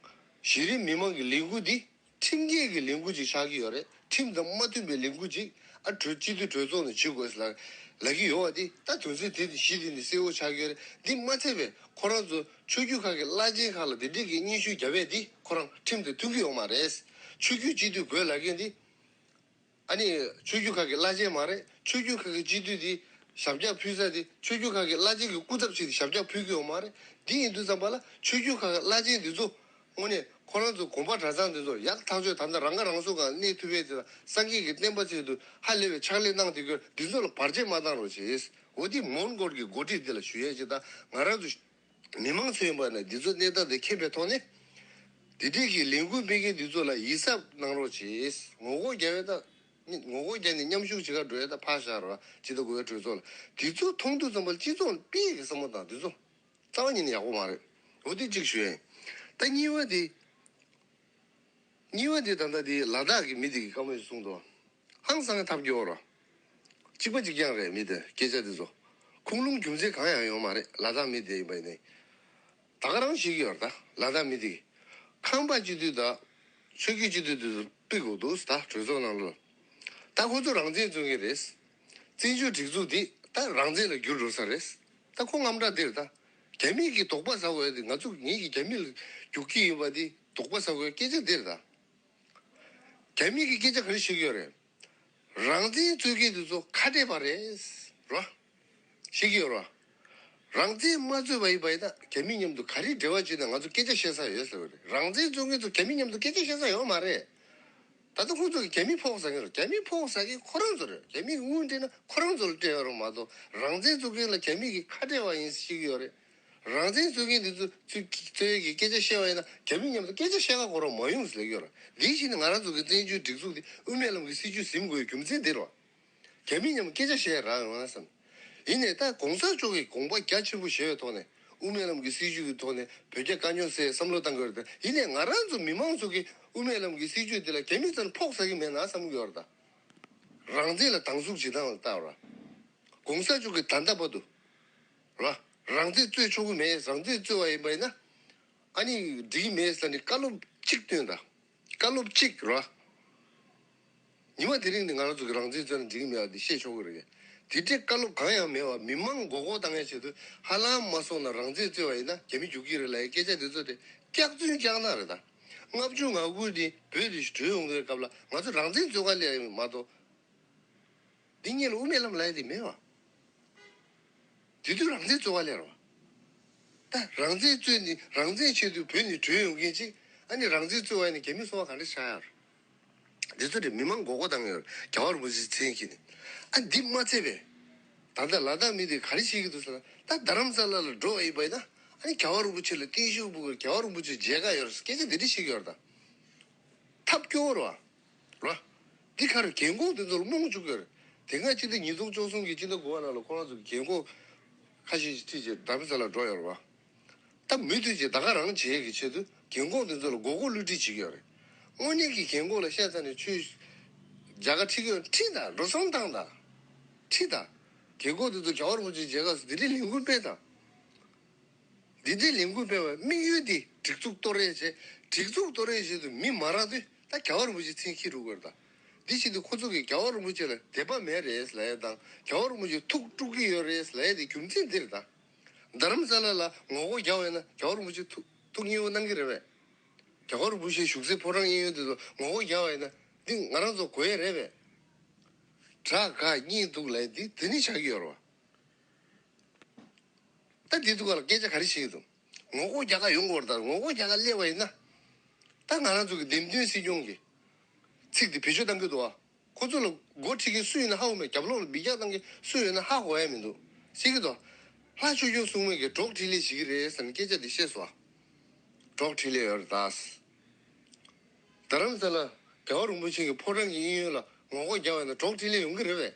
གཞི་རིམ་མི་མང་གི་ལས་འགུལ་འདི་ཁྲིམས་འགལ་གྱི་ལས་འགུལ་ཅིག་ཆགས་ཀྱི་ཡོད་རེད། ཁྲིམས་དང་མ་མཐུན་པའི་ལས་འགུལ་ཅིག་ཨ་གྲོས་སྤྱི་འཐུས་གྲོས་ཚོགས་ནས་བྱེད་དགོས་ཟེར་ལབ་ལབ་ཀྱི་ཡོད་པ་འདི་ད་དོན་ཚན་དེ་གཞི་དེ་ནས་གསལ་བོ་ཆགས་ཀྱི་ཡོད་རེད། འདི་མ་ཚད་པའི་ཁོ་རང་ཚོ་ཆོས་བརྒྱུད་ཁག་གི་བླ་ཆེན་ཁག་ལ་འདི་འདྲས་ཀྱི་སྙན་ཞུ་བརྒྱབ་པ་འདི་ཁོ་རང་ཁྲིམས་དང་མཐུན་གྱི་ཡོད་མ་རེད། ཆོས་བརྒྱུད་སྤྱི་འཐུས་དགོས་ལབ་མཁན་འདི། ཨ་ནི་ཆོས་བརྒྱུད་ཁག་གི་བླ་ཆེན་མ་རེད། ཆོས་བརྒྱུད་ཁག་གི་སྤྱི་འཐུས་དེ་ཞབས་བཀྱག་ཕུལ་ས་དེ་ཆོས་བརྒྱུད་ཁག་གི་བླ་ཆེན་གྱི་སྐུ་ཚབ་བྱས་ཏེ་ཞབས་བཀྱག་ཕུལ་གྱི་ཡོད་མ་རེད། འདི་ཡིན་དུས་ཙམ་པ་ལ་ཆོས་བརྒྱུད་ཁག་གི་བླ་ཆེན་འདི་ཚོ་དངོས་གནས་ཁོ་རང་ཚོ་དགོན་པ་གྲྭ་ཚང་འདི་ཚོ་ཡག་ཐག་ཆོད་ད་ལྟ་རང་ཁ་རང་གསོ་སྒང་གནས་ཐུབ་པའི་དེ་ལ་སངས་རྒྱས་ཀྱི་བསྟན་པ་ཆེད་དུ་ཧ་ལས་པའི་ཕྱག་ལས་གནང་བསྡད་ཀྱི་ཡོད། འདི་ཚོ་ལ་བར་ཆད་མ་བཏང་རོགས་བྱེད། འོ་འདི་མོན་གྷོ་གི་འགོ་ཁྲིད་འདི་ལ་ཞུ་ཡས་ཅིག་དང་ང་རང་ཚོ་ མི་མང་ཚོ་ཡིན་པ་ན་འདི་ཚོ་གནས་སྟངས་དེ་མཁྱེན་པའི་ཐོག་ནས། དེ་འདྲས་ཀྱི་ལས་འགུལ་སྤེལ་མཁན་འདི་ཚོ་ལ་ཡིད་གཟབ་གནང་རོགས་གྱིས། ངོ་རྒོལ་རྒྱག་ཡས་ད། ངོ་རྒོལ་རྒྱག་ནས་མཉམ་ཞུགས་བྱེད་ག་འགྲོ་ཡས་ད་ཕར་བཞག་རོགས། སྤྱི་ཟླ་དགུ་པའི་གྲོས་ཚོགས་ལ་དེ་ཚོ་མཐོང་དུས་ཙམ་པ་སྤྱི་ཚོགས་ལ་ཕན་གྱི་བསམ་བློ་བཏང་། དེ་ཚོ་རྩ་བ་ཉིད་ནས་ཡག་པོ་མ་རེད། འོ་དེ་གཅིག་ཞུ་ཡིན། ད་གཉིས་པ་དེ། གཉིས་པ་དེ་ད་ལྟ་དེ་ལ་དྭགས་ཀྱི་མི་དེ་གིས་བཀའ་མོལ་ཞིག་གསུངས་འདུག་ཧང་སང་ཐབས་སྐྱོ་ར། གཅིག་པ་གཅིག་རྐྱང་རེད། མི་དེ་སྐད་ཆ་དེ་ཚོ་ཁུངས་ལུང་རྒྱུ་མཚན་གང་ཡང་ཡོད་མ་རེད། ལ་དྭགས་མི་དེ་ཡིན་པ་ཡིན་ནའི། ད་ག་རང་ཤེས་ཀྱི་ཡོད་རེད། ད་ལ་དྭགས་མི་དེ་གིས་ཁང་པ་སྤྱི་འཐུས་དང་ཆོས་བརྒྱུད་སྤྱི་འཐུས་དེ་ཚོ་ཕུད་དགོས་འདུག་ད་གྲོས་ཚོགས་ནང་ལོགས་ལ། ད་ཁོ་ཚོ་རང་བཙན་རྩོད་མཁན་རེད། བཙན་བྱོལ་སྒྲིག་འཛུགས་འདི་ད་རང་བཙན་ལ་འགྱུར་འགྲོ་ས་རེད། ད་ཁོ་དངངས་སྐྲག་དེ་རེད། ད་རྒྱ་མི་གིས་དོགས་པ་ཟ་དགོས་ཡ་དེ། ང་ཚོ་ངེད་ཀྱིས་རྒྱ་མི་ལ་རྒྱུག་གི་ཡིན་པ་དེ་དོགས་པ་ཟ་དགོས་ཡ་སྐད་ཆ་དེ་རེད། ད་རྒྱ་མི་གིས་སྐད་ཆ་ག་རེ་བཤད་ཀྱི་ཡོད་རེད། རང་བཙན་རྩོད་མཁན་དེ་ཚོ་ཁ་བྲལ་བ་རེད་རོ། ཤེས་ཀྱི་ཡོད་རོ། རང་བཙན་མ་རྩོད་པ་ཡིན་པ་ཡིན་ན་རྒྱ་མི་མཉམ་དུ་ག་རེ་འབྲེལ་བ་བྱས་ན་ང་ཚོ་སྐད་ཆ་བཤད་ས་ཡོད་ཟེར་བ་རེད། རང་བཙན་རྩོད་མཁན་ཚོ་རྒྱ་མི་མཉམ་དུ་སྐད་ཆ་བཤད་ས་ཡོད་མ་རེད། ད་ལྟ་ཁོང་ཚོ་གིས་རྒྱ་མི་ཕོག་ཟ་མཁན་རེད། རྒྱ་མི་ཕོག་ཟ་མཁན་ཁོ་རང་ཚོ་རེད། རྒྱ་མི་གིས་དངུལ་སྤྲད་ན་ཁོ་རང་ཚོ་ལ་སྤྲད་ཡོད་རེད་མ་གཏོགས། རང་བཙན་རྩོད་མཁན་ལ་རྒྱ་མི་གིས་ཁ་བྲལ་བ་ཡིན་ཟེར་བཤད་ཀྱི་ཡོད་རེད། རང་བཙན་རྩོད་མཁན་འདི་ཚོ་ཚུར་རྩོད་ཡས་ཀྱི་སྐད་ཆ་བཤད་པ་ཡིན་ན་རྒྱ་མི་མཉམ་དུ་སྐད་ཆ་བཤད་ག་གོ་རོགས་མ་ཡོང་ཟེར་ལབ་ཀྱི་ཡོད་རེད། འདི་བཞིན་ང་རང་ཚོ་གི་བཙན་བྱོལ་སྒྲིག་འཛུགས་འདི་དབུ་མའི་ལམ་གྱི་སྲིད་བྱུས་ཟིན་དགོས་རྒྱུ་མཚན་འདི་རེད། རྒྱ་མི་མཉམ་སྐད་ཆ་བཤད་རག་ཡོང་ན་བསམ། ཡིན་ནའི་ད་གོང་ས་མཆོག་གིས་དགོངས་པ་རྒྱ་ཆེན་པོ་བཞེས་པའི་ཐོག་ནས་དབུ་མའི་ལམ་གྱི་སྲིད་བྱུས་ཀྱི་ཐོག་ནས་བོད་རྒྱ་དཀའ་རྙོག་སེལ་བསམ་བློ་བཏང་གི་ཡོད་རེད། ད་ཡིན་ནའི་ང་རང་ཚོ་མི་མང་ཚོ་གིས་དབུ་མའི་ལམ་གྱི་སྲིད་བྱུས་འདི་ལ་རྒྱ་མི་ཚོ་ནས་ཕོག་ཟ་གི་མེད་ན་བསམ་གྱི་ཡོད་རེད། ད་རང་བཙན་ལ་སྡང་ཟུག་བྱེད་སྟངས་ལ་ལྟ་བ་ར། གོང་ས་མཆོག་གིས་ད་ལྟ་བར་དུ་ར་རང་བཙན་རྩོད་ཆོག་གི་མེད། རང་བཙན་རྩོད་པ་ཡིན་པ་ཡིན་ན་ཨ་ནི་འགྲིག་གི་མེད་ཟེར་ནས་བཀའ་སློབ་གཅིག་བཏོན་དང་། བཀའ་སློབ་གཅིག་ར། ཉི་མ་དེ་རིང་ནས་ང་རང་ཚོ་གི་རང་བཙན་རྩོད་ན་འགྲིག་གི་མེད་པ་འདི་བཤད་ཆོག་གི་རེད། དེ་འདྲའི་བཀའ་སློབ་གང་ཡང་མེད་པ་མི་མང་མགོ་སྐོར་བཏང་ཡ་ཆེད་དུ་ཧ་ལམ་མ་སོང་ན་རང་བཙན་རྩོད་པ་ཡིན་ན་རྒྱ་མི་རྒྱུག་གི་རེད་ལབ་ཡའི་སྐད་ཆ་འདི་ཚོ་དེ་སྐྱག་རྫུན་སྐྱག་ནག་རེད། ད་ལྔ་བཅུ་ང་དགུ་ནས་བོད་དེ་གྲོལ་ཡོང་གི་སྐབས་ལ་ང་ཚོ་རང་བཙན་རྩོད་ག་སླེབས་ཡོད་མ་གཏོགས། འདི་སྔོན་ལ་དབུ་མའི་ལམ་ལབ་ཡ་དེ་མེད་པ། དེ་དུས་རང་བཙན་རྩོད་ག་སླེབས་རེད་པ། ད་རང་བཙན་རྩོད་ནས་རང་བཙན་ཆེད་དུ་བོད་ནས་བྲོས་ཡོང་མཁན་ཅིག་ཨ་ནི་རང་བཙན་རྩོད་པ་ཡིན་ན་རྒྱ་མི་སོང་བ་ག་འདྲ་ཆགས་ཡ་རེད། འདི་ཚོ་དེ་མི་མང་མགོ་སྐོར་བཏང་ཡོད་རེད། རྒྱལ་བ་རིན་པོ་ཆེའི་མཚན་གྱིས་ནི། ཨ་འདི་མ་ཚད་པས། ད་ལྟ་ལ་དྭགས་མི་དེ་ག་རེ་བཤད་ཀྱི་འདུག་ཟེར་ན། ད་རྡ་རམ་ས་ལ་ལ་འགྲོ་ཡིན་པ་ཡིན་ན་ཨ་ནི་རྒྱལ་བ་རིན་པོ་ཆེ་ལ་བརྟན་བཞུགས་འབུལ་དགོས། རྒྱལ་བ་རིན་པོ་ཆེ་མཇལ་ཁ་ཡོད་རེད་ཟེར་སྐད་ཆ་འདི་འདྲ་བཤད་ཀྱི་ཡོད་རེད། ད་ཐབས་སྐྱོ་བོ་རེད་པ། ར། འདི་ག་རེ་རྒན་གོག་དེ་ཚོ་ལ་རྨོངས་བཅུག་གི་རེད། དེ་སྔ་སྤྱི་ཟླ་ཉིས་སྟོང་བཅུ་གསུམ་གྱི་སྤྱི་ཟླ་དགུ་པ་ནང་ལ་ཁོ་རང་ཚོ་གི་རྒན་གོག་ཁ་ཤས་ཤིག་ཁྲིད་བྱས་རྡ་རམ་ས་ལ་འགྲོ་ཡོད་རེད་པ། ད་མུ་མཐུད་བྱས་ད་ག་རང་བྱེད་ཀྱི་ཆེད་དུ་རྒན་གོག་དེ་ཚོ་ལ་མགོ་སྐོར་བསླུ་བྲིད་བྱེད་ཀྱི་ཡོད་རེད། དངོས་གནས་ཀྱི་རྒན་གོག་ལ་བཤད་ཚར་ནས་ཁྱོད་རྒྱ་གར་ཁྲིད་ཀྱི་ཡོད། ཁྲིད་དང་། འགྲོ་སོང་བཏང་དང་། ཁྲིད་དང་། རྒན་གོག་དེ་ཚོ་རྒྱལ་བ་རིན་པོ་ཆེ་མཇལ་ཁ་སུ་འདི་འདྲའི་ལས་འགུལ་སྤེལ་དང་། འདི་འདྲའི་ལས་འགུལ་སྤེལ་བའི་དམིགས་ཡུལ་དེ་སྒྲིག་འཛུགས་གཏོར་རེས་བྱས། སྒྲིག་འཛུགས་གཏོར་རེས་བྱེད་དུ་མི་མ་རག་དུས་ད་རྒྱལ་བ་རིན་པོ་ཆེ་མཚན་འཁྱེར་འགྲོ་དགོས་རེད། ད་འདི་བྱེད་དུས་ཁོ་ཚོ་གིས་རྒྱལ་བ་རིན་པོ་ཆེ་ལ་དད་པ་མེད་རེད་ལབ་ཡ་དང་། རྒྱལ་བ་རིན་པོ་ཆེ་ཐུགས་དཀྲུག་གི་ཡོད་རེད་ལབ་ཡ་དེ་རྒྱུ་མཚན་འདི་རེད། ད་རྡ་རམ་ས་ལ་ལ་ངོ་རྒོལ་རྒྱག་པ་ཡིན་ན་རྒྱལ་བ་རིན་པོ་ཆེ་ཐུགས་ཐུགས་མཉེས་པོ་གནང་གི་རེད་པས། རྒྱལ་བ་རིན་པོ་ཆེའི་བཞུགས་སའི་ཕོ་བྲང་གཡས་གཡོན་དེ་ཚོ་ངོ་རྒོལ་རྒྱག་པ་ཡིན་ན་འདི་ང་རང་ཚོ་དགོས་ཡ་རེད་པས། དགྲ་དགའ་གཉིད་འདུག་ལབ་ཡ་འདི་དེ་ནི་ཆགས་ཀྱི་ཡོད་རེད་པ། ད་འདི་ཐུག་ག་ལ་སྐད་ཆ་ག་རེ་བཤད་ཀྱི་འདུག་ངོ་རྒོལ་རྒྱག་ག་ཡོང་དགོས་རེད། ད་ངོ་རྒོལ་རྒྱག་ག་སླེབས་པ་ཡིན་ན། ད་ང་རང་ཚོ་གི་འདེམས་ཐོན་སྲིད་སྐྱོང་གི་ཚིག་འདི་བེད་སྤྱོད་གཏང་གི་འདུག་ཨ། ཁོ་ཚོ་ལ་འགོ་ཁྲིད་མཁན་སུ་ཡིན་ན་ཧ་གོ་མེད། རྒྱབ་ལོགས་ལ་འབུད་རྒྱག་གཏང་མཁན་སུ་ཡོད་ན་ཧ་གོ་ཡ་མི་འདུག་ཟེར་གྱི་འདུག་ལྷ་ཆོས་སྐྱོང་སྲུང་མས་ཀྱི་གྲོགས་འཕྲིན་ལས་བྱེད་ཀྱི་རེད་ཟེར་ནས་སྐད་ཆ་འདི་བཤད་སོང་ཨ། གྲོགས་འཕྲིན་ལས་ཡོད་རེད་ད། རྡ་རམ་ས་ལ་རྒྱལ་བ་རིན་པོ་ཆེ་གི་ཕོ་བྲང་གི་གཡས་གཡོན་ལ་ངོ་རྒོལ་རྒྱག་པ་ཡིན་ན་གྲོགས་འཕྲིན་ལས་ཡོང་གི་རེད་པས།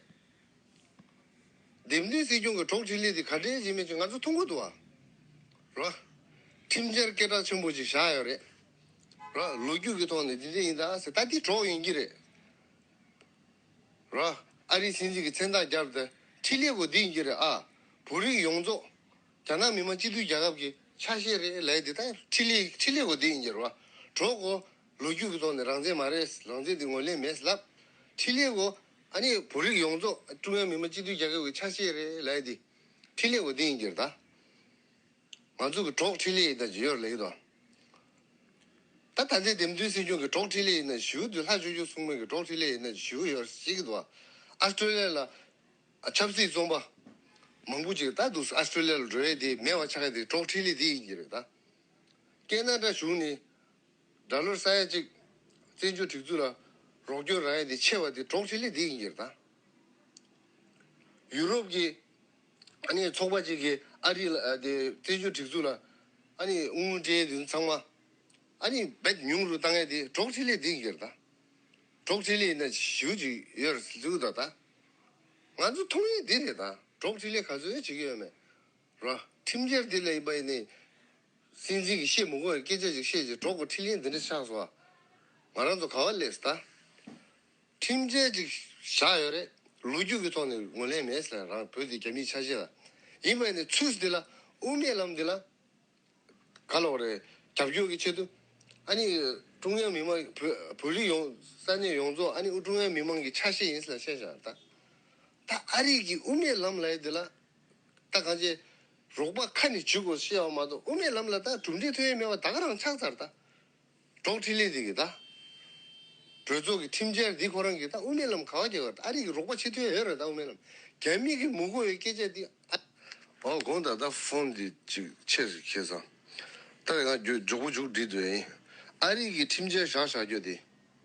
འདེམས་ཐོན་སྲིད་སྐྱོང་གི་གྲོགས་འཕྲིན་ལས་དེ་ག་འདྲས་བྱེད་མིན་ཅིག་ང་ཚོ་མཐོང་གི་འདུག་བ། ར། ཁྲིམས་འཆར་སྐད་གྲགས་ཆེན་པོ་ཅིག་བཞག་ཡོད་རེད། ར། ལོ་རྒྱུས་ཀྱི་ཐོག་ནས་འདི་འདྲས་ཡིན་ད་ཟེར། ད་འདི་གྲོགས་ཡིན་གྱི་རེད། ར། ཨ་རིའི་སྲིད་འཛིན་གྱི་མཚན་རྟགས་བརྒྱབ་སྟེ་འཕྲིན་ལས་སྒོ་འདི་ཡིན་གྱི་རེད་ཨ། བོད་རིགས་ཡོངས་རྫོགས་རྒྱ་ནག་མི་དམངས་སྤྱི་མཐུན་རྒྱལ་ཁབ་ཀྱི་ཆ་ཤས་རེད་ལབ་ཡ་འདི་ད་འཕྲིན་ལས་འཕྲིན་ལས་སྒོ་འདི་ཡིན་གྱི་རེད་བ། གྲོགས་སྒོ་ལོ་རྒྱུས་ཀྱི་ཐོག་ནས་རང་བཙན་མ་རེད། རང་བཙན་འདི་ངོས་ལེན་མེད་ལབ། འཕྲིན་ལས་སྒོ་ཨ་ནི་བོད་རིགས་ཡོངས་རྫོགས་ཀྲུང་དབྱང་མི་དམངས་སྤྱི་མཐུན་རྒྱལ་ཁབ་ཀྱི་ཆ་ཤས་རེད་ལབ་ཡ་འདི་འཕྲིན་ལས་སྒོ་འདི་ཡིན་གྱི་རེད་ད། ང་ཚོ་གི་གྲོགས་འཕྲིན་ལས་ཡིན་ན་ཅི་ཡོད་ལབ་ཀྱི་འདུག་ད་ད་ལྟའི་འདེམས་ཐོན་སྲིད་སྐྱོང་གི་གྲོགས་འཕྲིན་ལས་ཡིན་ན་ཞེ་པོ་འདུག་ལྷ་ཆོས་སྐྱོང་སྲུང་མའི་གི་གྲོགས་འཕྲིན་ལས་ཡིན་ན་ཞེ་པོ་ཡོད་ཟེར་གྱི་འདུག་ཨ་སི་ཀྲོ་ལི་ཡ་ལ་ཆབ་སྲིད་བཙོན་པ་མང་པོ་ཅིག་ད་འདུག་ཨ་སི་ཀྲོ་ལི་ཡ་ལ་འགྲོ་ཡས་དེ་མེད་པ་ཆགས་ཡས་དེ་གྲོགས་འཕྲིན་ལས་དེ་ཡིན་གྱི་རེད་ད། ཀེ་ན་ཌ་གཞུང་ནས་ཌོ་ལར་ས་ཡ་གཅིག་བཙན་བྱོལ་སྒྲིག་འཛུགས་ལ་རོགས་སྐྱོར་རག་ཡས་དེ་ཆེ་བ་དེ་གྲོགས་འཕྲིན་ལས་དེ་ཡིན་གྱི་རེད་ད། ཡུ་རོབ་ཀྱི་ ཨ་ནི་ཚོགས་པ་གཅིག་གིས་ཨ་རི་ལ་ཨ་དེ་བཙན་བྱོལ་སྒྲིག་འཛུགས་ལ་ཨ་ནི་དངུལ་སྤྲད་དུས་ཚང་མ་ཨ་ནི་བེད་ཉུང་རུ་བཏང་ཡ་དེ་སྒྲོག་འཕྲིན་ལས་འདི་གིར་ད། སྒྲོག་འཕྲིན་ལས་ན་ཞུ་ཅིག་ཡོད་ཟེར་ད་ད། ང་ཚོ་མཐོང་ཡས་འདི་རེད་ད། སྒྲོག་འཕྲིན་ལས་ག་ཚོད་བྱེད་ཀྱི་ཡོད་མེད་ར། ཁྲིམས་འཆར་འདི་ལ་ཡིན་པ་ཡིན་ནི། སྲིད་འཛིན་གྱིས་བཤད་མི་དགོས་པའི་སྐད་ཆ་ཅིག་བཤད་ཅིག་སྒྲོག་གི་འཕྲིན་ལས་འདི་འདྲ་ཆགས་སོང་ཨ། ང་རང་ཚོ་ག་བ་སླེབས་ད། ཁྲིམས་འཆར་ཅིག་བཞག་ཡོད་རེད། ལོ་རྒྱུས་ཀྱི་ཐོག་ནས་ངོས་ལེན་མེད་ཟེར་རང་བོད་དེ་རྒྱ་མིའི་ཆ་ཤས་ལ། ཡིན་པ་ཡིན་ནི་ཚུལ་འདི་ལ་དབུ་མའི་ལམ་འདི་ལ། ག་ལབ་རེད། རྒྱབ་སྐྱོར་གྱི་ཆེད་དུ། ཨ་ནི། ཀྲུང་དབྱང་མི་དམངས་བོད་བོད་རིགས་ཡོངས་ས་གནས་ཡོངས་རྫོགས་ཨ་ནི་ཀྲུང་དབྱང་མི་དམངས་ཀྱི་ཆ་ཤས་ཡིན་ཟེར་བཤད་བཞག་ད། ད་ཨ་རི་གི་དབུ་མའི་ལམ་ལབ་ཡ་འདི་ལ། ད་གང་ཅི། རོགས་པ་ཁ་ནས་བྱེད་དགོས་བཤད་པ་མ་གཏོགས་དབུ་མའི་ལམ་ལ་ད་གྲུབ་འབྲས་ཐོན་ཡ་མེད་པ་ད་ག་རང་ཆགས་ཚར་ད། སྒྲོག་འཕྲིན་ལས་འདི་གི་ད། གྲོས་ཚོགས་ཀྱི་ཁྲིམས་འཆར་འདི་ཁོ་རང་གི་ད་དབུ་མའི་ལམ་ག་བ་རྒྱག་ག་ཨ་རི་གི་རོགས་པ་བྱེད་ཐུབ་ཡ་ཡོད་རེད་ད་དབུ་མའི་ལམ། རྒྱ་མི་གི་མི་དགོས་པའི་སྐད་ཆ་འདི་ཨ། ཨོ་དགོངས་དག་ད་ཕོན་འདི་ཅིག་ཆེ་ཞིག་ཁེལ་སོང་། ད་ང་མགྱོགས་མགྱོགས་པོ་མཇུག་སྒྲིལ་དུ་ཡིན། ཨ་རི་གི་ཁྲིམས་འཆར་བཞག་བཞག་རྒྱུ་དེ།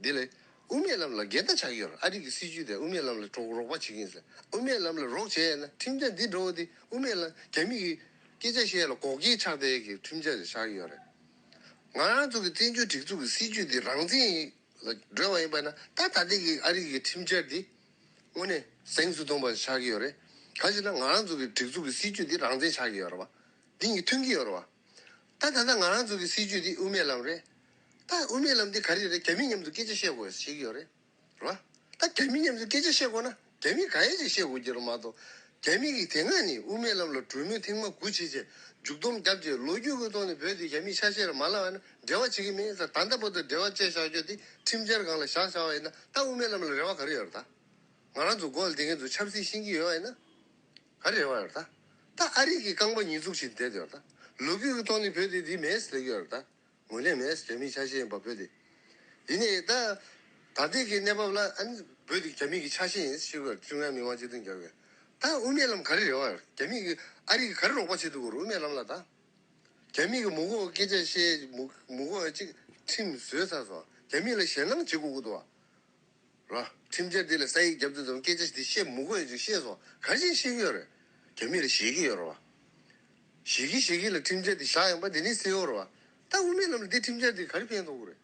འདི་ལས། དབུ་མའི་ལམ་ལ་འགལ་ཟླ་ཆགས་ཀྱི་ཡོད་རེད། ཨ་རི་གི་སྲིད་ཇུས་དེ་དབུ་མའི་ལམ་ལ་གྲོགས་རོགས་པ་བྱེད་ཀྱི་ཡིན་ཟེར། དབུ་མའི་ལམ་ལ་རོགས་བྱས་ཡོད་ན་ཁྲིམས་འཆར་འདི་འགྲོ་བ་འདི་དབུ་མའི་ལམ་རྒྱ་མི་གི་སྐད་ཆ་བཤད་ཡ་ལ་འགོག་རྐྱེན་ཆགས་བསྡད་ཡ་གི་ཁྲིམས་འཆར་དེ་བཞག་གི་ཡོད་རེད། ང་རང་ཚོ་གི་བཙན་བྱོལ་སྒྲིག་འཛུགས་ཀྱི་སྲིད་ཇུས་འདི་རང་བཙན་ལ་འགྲོ་བ་ཡིན་པ་ན་ད་ད་ལྟའི་གི་ཨ་རི་གི་ཁྲིམས་འཆར་འདི་དངོས་གནས་གཟེངས་སུ་ཐོན་པ་ཆགས་ཀྱི་ཡོད་རེད། གང་ཞེ་ན་ང་རང་ཚོ་གི་སྒྲིག་འཛུགས་ཀྱི་སྲིད་ཇུས་འདི་རང་བཙན་ཆགས་ཀྱི་ཡོད་རེད་བ། འདི་གཉིས་མཐུན་གྱི་ཡོད་རེད་བ། ད་ད་ལྟ་ང་རང་ཚོ་གི་སྲིད་ཇུས་འདི་དབུ་མའི་ལམ་རེད། ད་དབུ་མའི་ལམ་འདི་ག་རེ་རེད། རྒྱ་མི་མཉམ་དུ་སྐད་ཆ་བཤད་དགོས་ཞེས་ཡོད་རེད། རེད་བ། ད་རྒྱ་མི་མཉམ་དུ་སྐད་ཆ་བཤད་དགོས་ན་རྒྱ་མི་ག་ཡེ་ཅིག་བཤད་དགོས་ཀྱི་རེད་མ་གཏོགས། རྒྱ་མི་གིས་དེ་སྔ་ནས་དབུ་མའི་ལམ་ལ་གྲོས་མོལ་ཐེངས་མ་དགུ་བྱས་རྗེས་མཇུག་སྡོམ་བརྒྱབ་རྗེས་ལོ་རྒྱུས་ཀྱི་ཐོག་ནས་བོད་དེ་རྒྱ་མིའི་ཆ་ཤས་རེད་མ་ལབ་པ་ན་འབྲེལ་བ་བྱེད་ཀྱི་མེད་ཟེར། ད་ལྟ་བར་དུ་འབྲེལ་བ་བཅད་བཞག་རྒྱུ་དེ་ཁྲིམས་འཆར་སྒང་ལ་བཞག་བཞག་པ་ཡིན་ན་ད་དབུ་མའི་ལམ་ལ་རེ་བ་ག་རེ་ཡོད་རེད་ད། ང་རང་ཚོ་མགོ་ལ་བསྡད་མཁན་ཚོ་ཆབ་སྲིད་ཤེས་ཀྱི་ཡོད་པ་ཡིན་ན། ག་རེ་རེད་བ་ཡོད་ད། ད་ཨ་རི་གི་རྐང་པ་ཉེས་འཛུགས་བྱེད་བསྡད་ཡོད་ད། ལོ་རྒྱུས་ཀྱི་ཐོག་ནས་བོད་དེ་འདི་མེད་ཟེར་གྱི་ཡོད་ད། ངོས་ལེན་མེད་ཟེར་མི་ཆ་ཤས་ཡིན་པ་བོད་དེ། ཡིན་ནའི་ད། ད་ལྟའི་གི་གནས་བབ་ལ་ཨ་ནི་བོད་དེ་རྒྱ་མི་གི་ཆ་ཤས་ཡིན་ཟེར་གྱི་ཡོད། ཀྲུང་དབྱང་མི་དམངས་སྤྱི་མཐུན་རྒྱལ་ཁབ་ཀྱི། ད་དབུ་མའི་ལམ་ག་རེ་རེད་བ་ཡོད། རྒྱ་མི་གི་ཨ་རི་གི་ག་རེ་རོགས་པ་བྱེད་ཐུབ་ཀྱི་རེད་དབུ་མའི་ལམ་ལ་ད། རྒྱ་མི་གི་མི་དགོས་སྐད་ཆ་བཤད་མི་མི་དགོས་ཅིག་ཁྲིམས་བཟོས་ཚར་སོང་། རྒྱ་མི་ལ་ཞེད་སྣང་བྱེད་དགོས་ཀྱི་འདུག་བ། ར། ཁྲིམས་འཆར་འདི་ལ་ས་ཡིག་བརྒྱབ་དུས་ཙམ་སྐད་ཆ་འདི་བཤད་མི་དགོས་ཡ་ཅིག་བཤད་སོང་། ག་རེ་བཤད་ཀྱི་ཡོད་རེད། རྒྱ་མི་ལ་ཞེད་ཀྱི་ཡོད་རེད་བ། ཞེད་ཀྱི་ཞེད་ཀྱི་ལ་ཁྲིམས་འཆར་འདི་བཞག་ཡོང་པ་འདི་ནི་གསལ་བོ་རེད་བ། ད་དབུ་མའི་ལམ་ལ་འདི་ཁྲིམས་འཆར་འདི་ག་རེ་ཕན་ཐོགས་ཀྱི་རེད།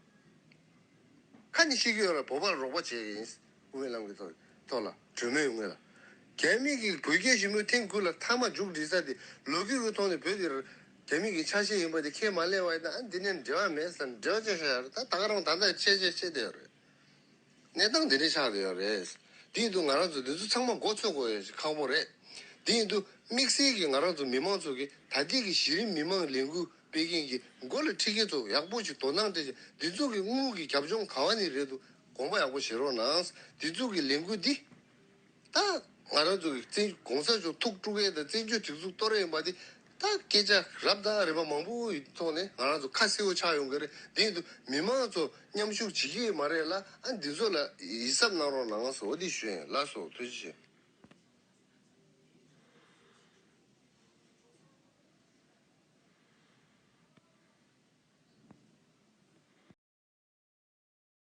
ཁ་ནས་བཤད་ཀྱི་ཡོད་རེད། བོད་པར་རོགས་པ་བྱེད་ཀྱི་ཡིན། དབུ་མའི་ལམ་གྱི་ཐོག་ཐོག་ལ་གྲོས་མོལ་ཡོང་གི་ལ། རྒྱ་མི་གི་བོད་རྒྱ་ཞི་མོལ་ཐེངས་དགུ་ལ་མཐའ་མ་མཇུག་སྒྲིལ་ས་དེ་ལོ་རྒྱུས་ཀྱི་ཐོག་ནས་བོད་དེ་རྒྱ་མི་གི་ཆ་ཤས་ཡིན་པ་དེ་ཁས་མ་ལེན་པ་ཡིན་ན་ཨ་འདི་ནས་འབྲེལ་བ་མེད་ཟེར་འབྲེལ་བ་བཅད་བཞག་ཡོད་རེད། ད་ད་ག་རང་ད་ལྟ་ཆད་ཆད་ཆད་བསྡད་ཡོད་རེད། གནས་སྟངས་འདི་འདྲ་ཆགས་བསྡད་ཡོད་རེད། དེ་ཡིན་དུས་ང་རང་ཚོ་འདི་ཚོ་ཚང་མ་མགོ་ཚོད་དགོས་ཡོད་ཁག་པོ་རེད། དེ་ཡིན་དུས་དམིགས་བསལ་གྱིས་ང་རང་ཚོ་མི་མང་ཚོ་གིས་ད་ལྟའི་གི་གཞི་རིམ་མི་མང་ལས་འགུལ་སྤེལ་མཁན་གྱི་མགོ་ལ་ཁྲིད་མཁན་ཚོ་ཡག་པོ་ཞིག་དོ་སྣང་སྤྲད་བྱས་འདི་ཚོ་གི་དངུལ་གྱི་རྒྱབ་ལྗོངས་ག་བ་ནས་རེད་འདུག་དགོངས་པ་ཡག་པོ་བཞེས་རོགས་གནང་། འདི་ཚོ་གི་ལས་འགུལ་འདི། ད་ང་རང་ཚོ་གི་བཙན་གོང་ས་མཆོག་ཐུགས་དཀྲུག་མཁན་དང་བཙན་བྱོལ་སྒྲིག་འཛུགས་གཏོར་ཡ་ཡིན་པ་འདི། ད་སྐད་ཆ་རབ་དང་རིམ་པ་མང་པོ་ཡི་ཐོག་ནས་ང་རང་ཚོ་ཁ་གསལ་པོ་ཆགས་ཡོང་གི་རེད། དེ་ཡིན་དུས་མི་མང་ཚོ་མཉམ་ཞུགས་བྱེད་ཀྱི་ཡོད་མ་རེད་ལ་ཨ་འདི་ཚོ་ལ་ཡིད་གཟབ་གནང་རོགས་གནང་ཟེར་འོ་འདི་ཞུ་ཡིན། ལགས་སོ། ཐུགས་རྗེ་ཆེ།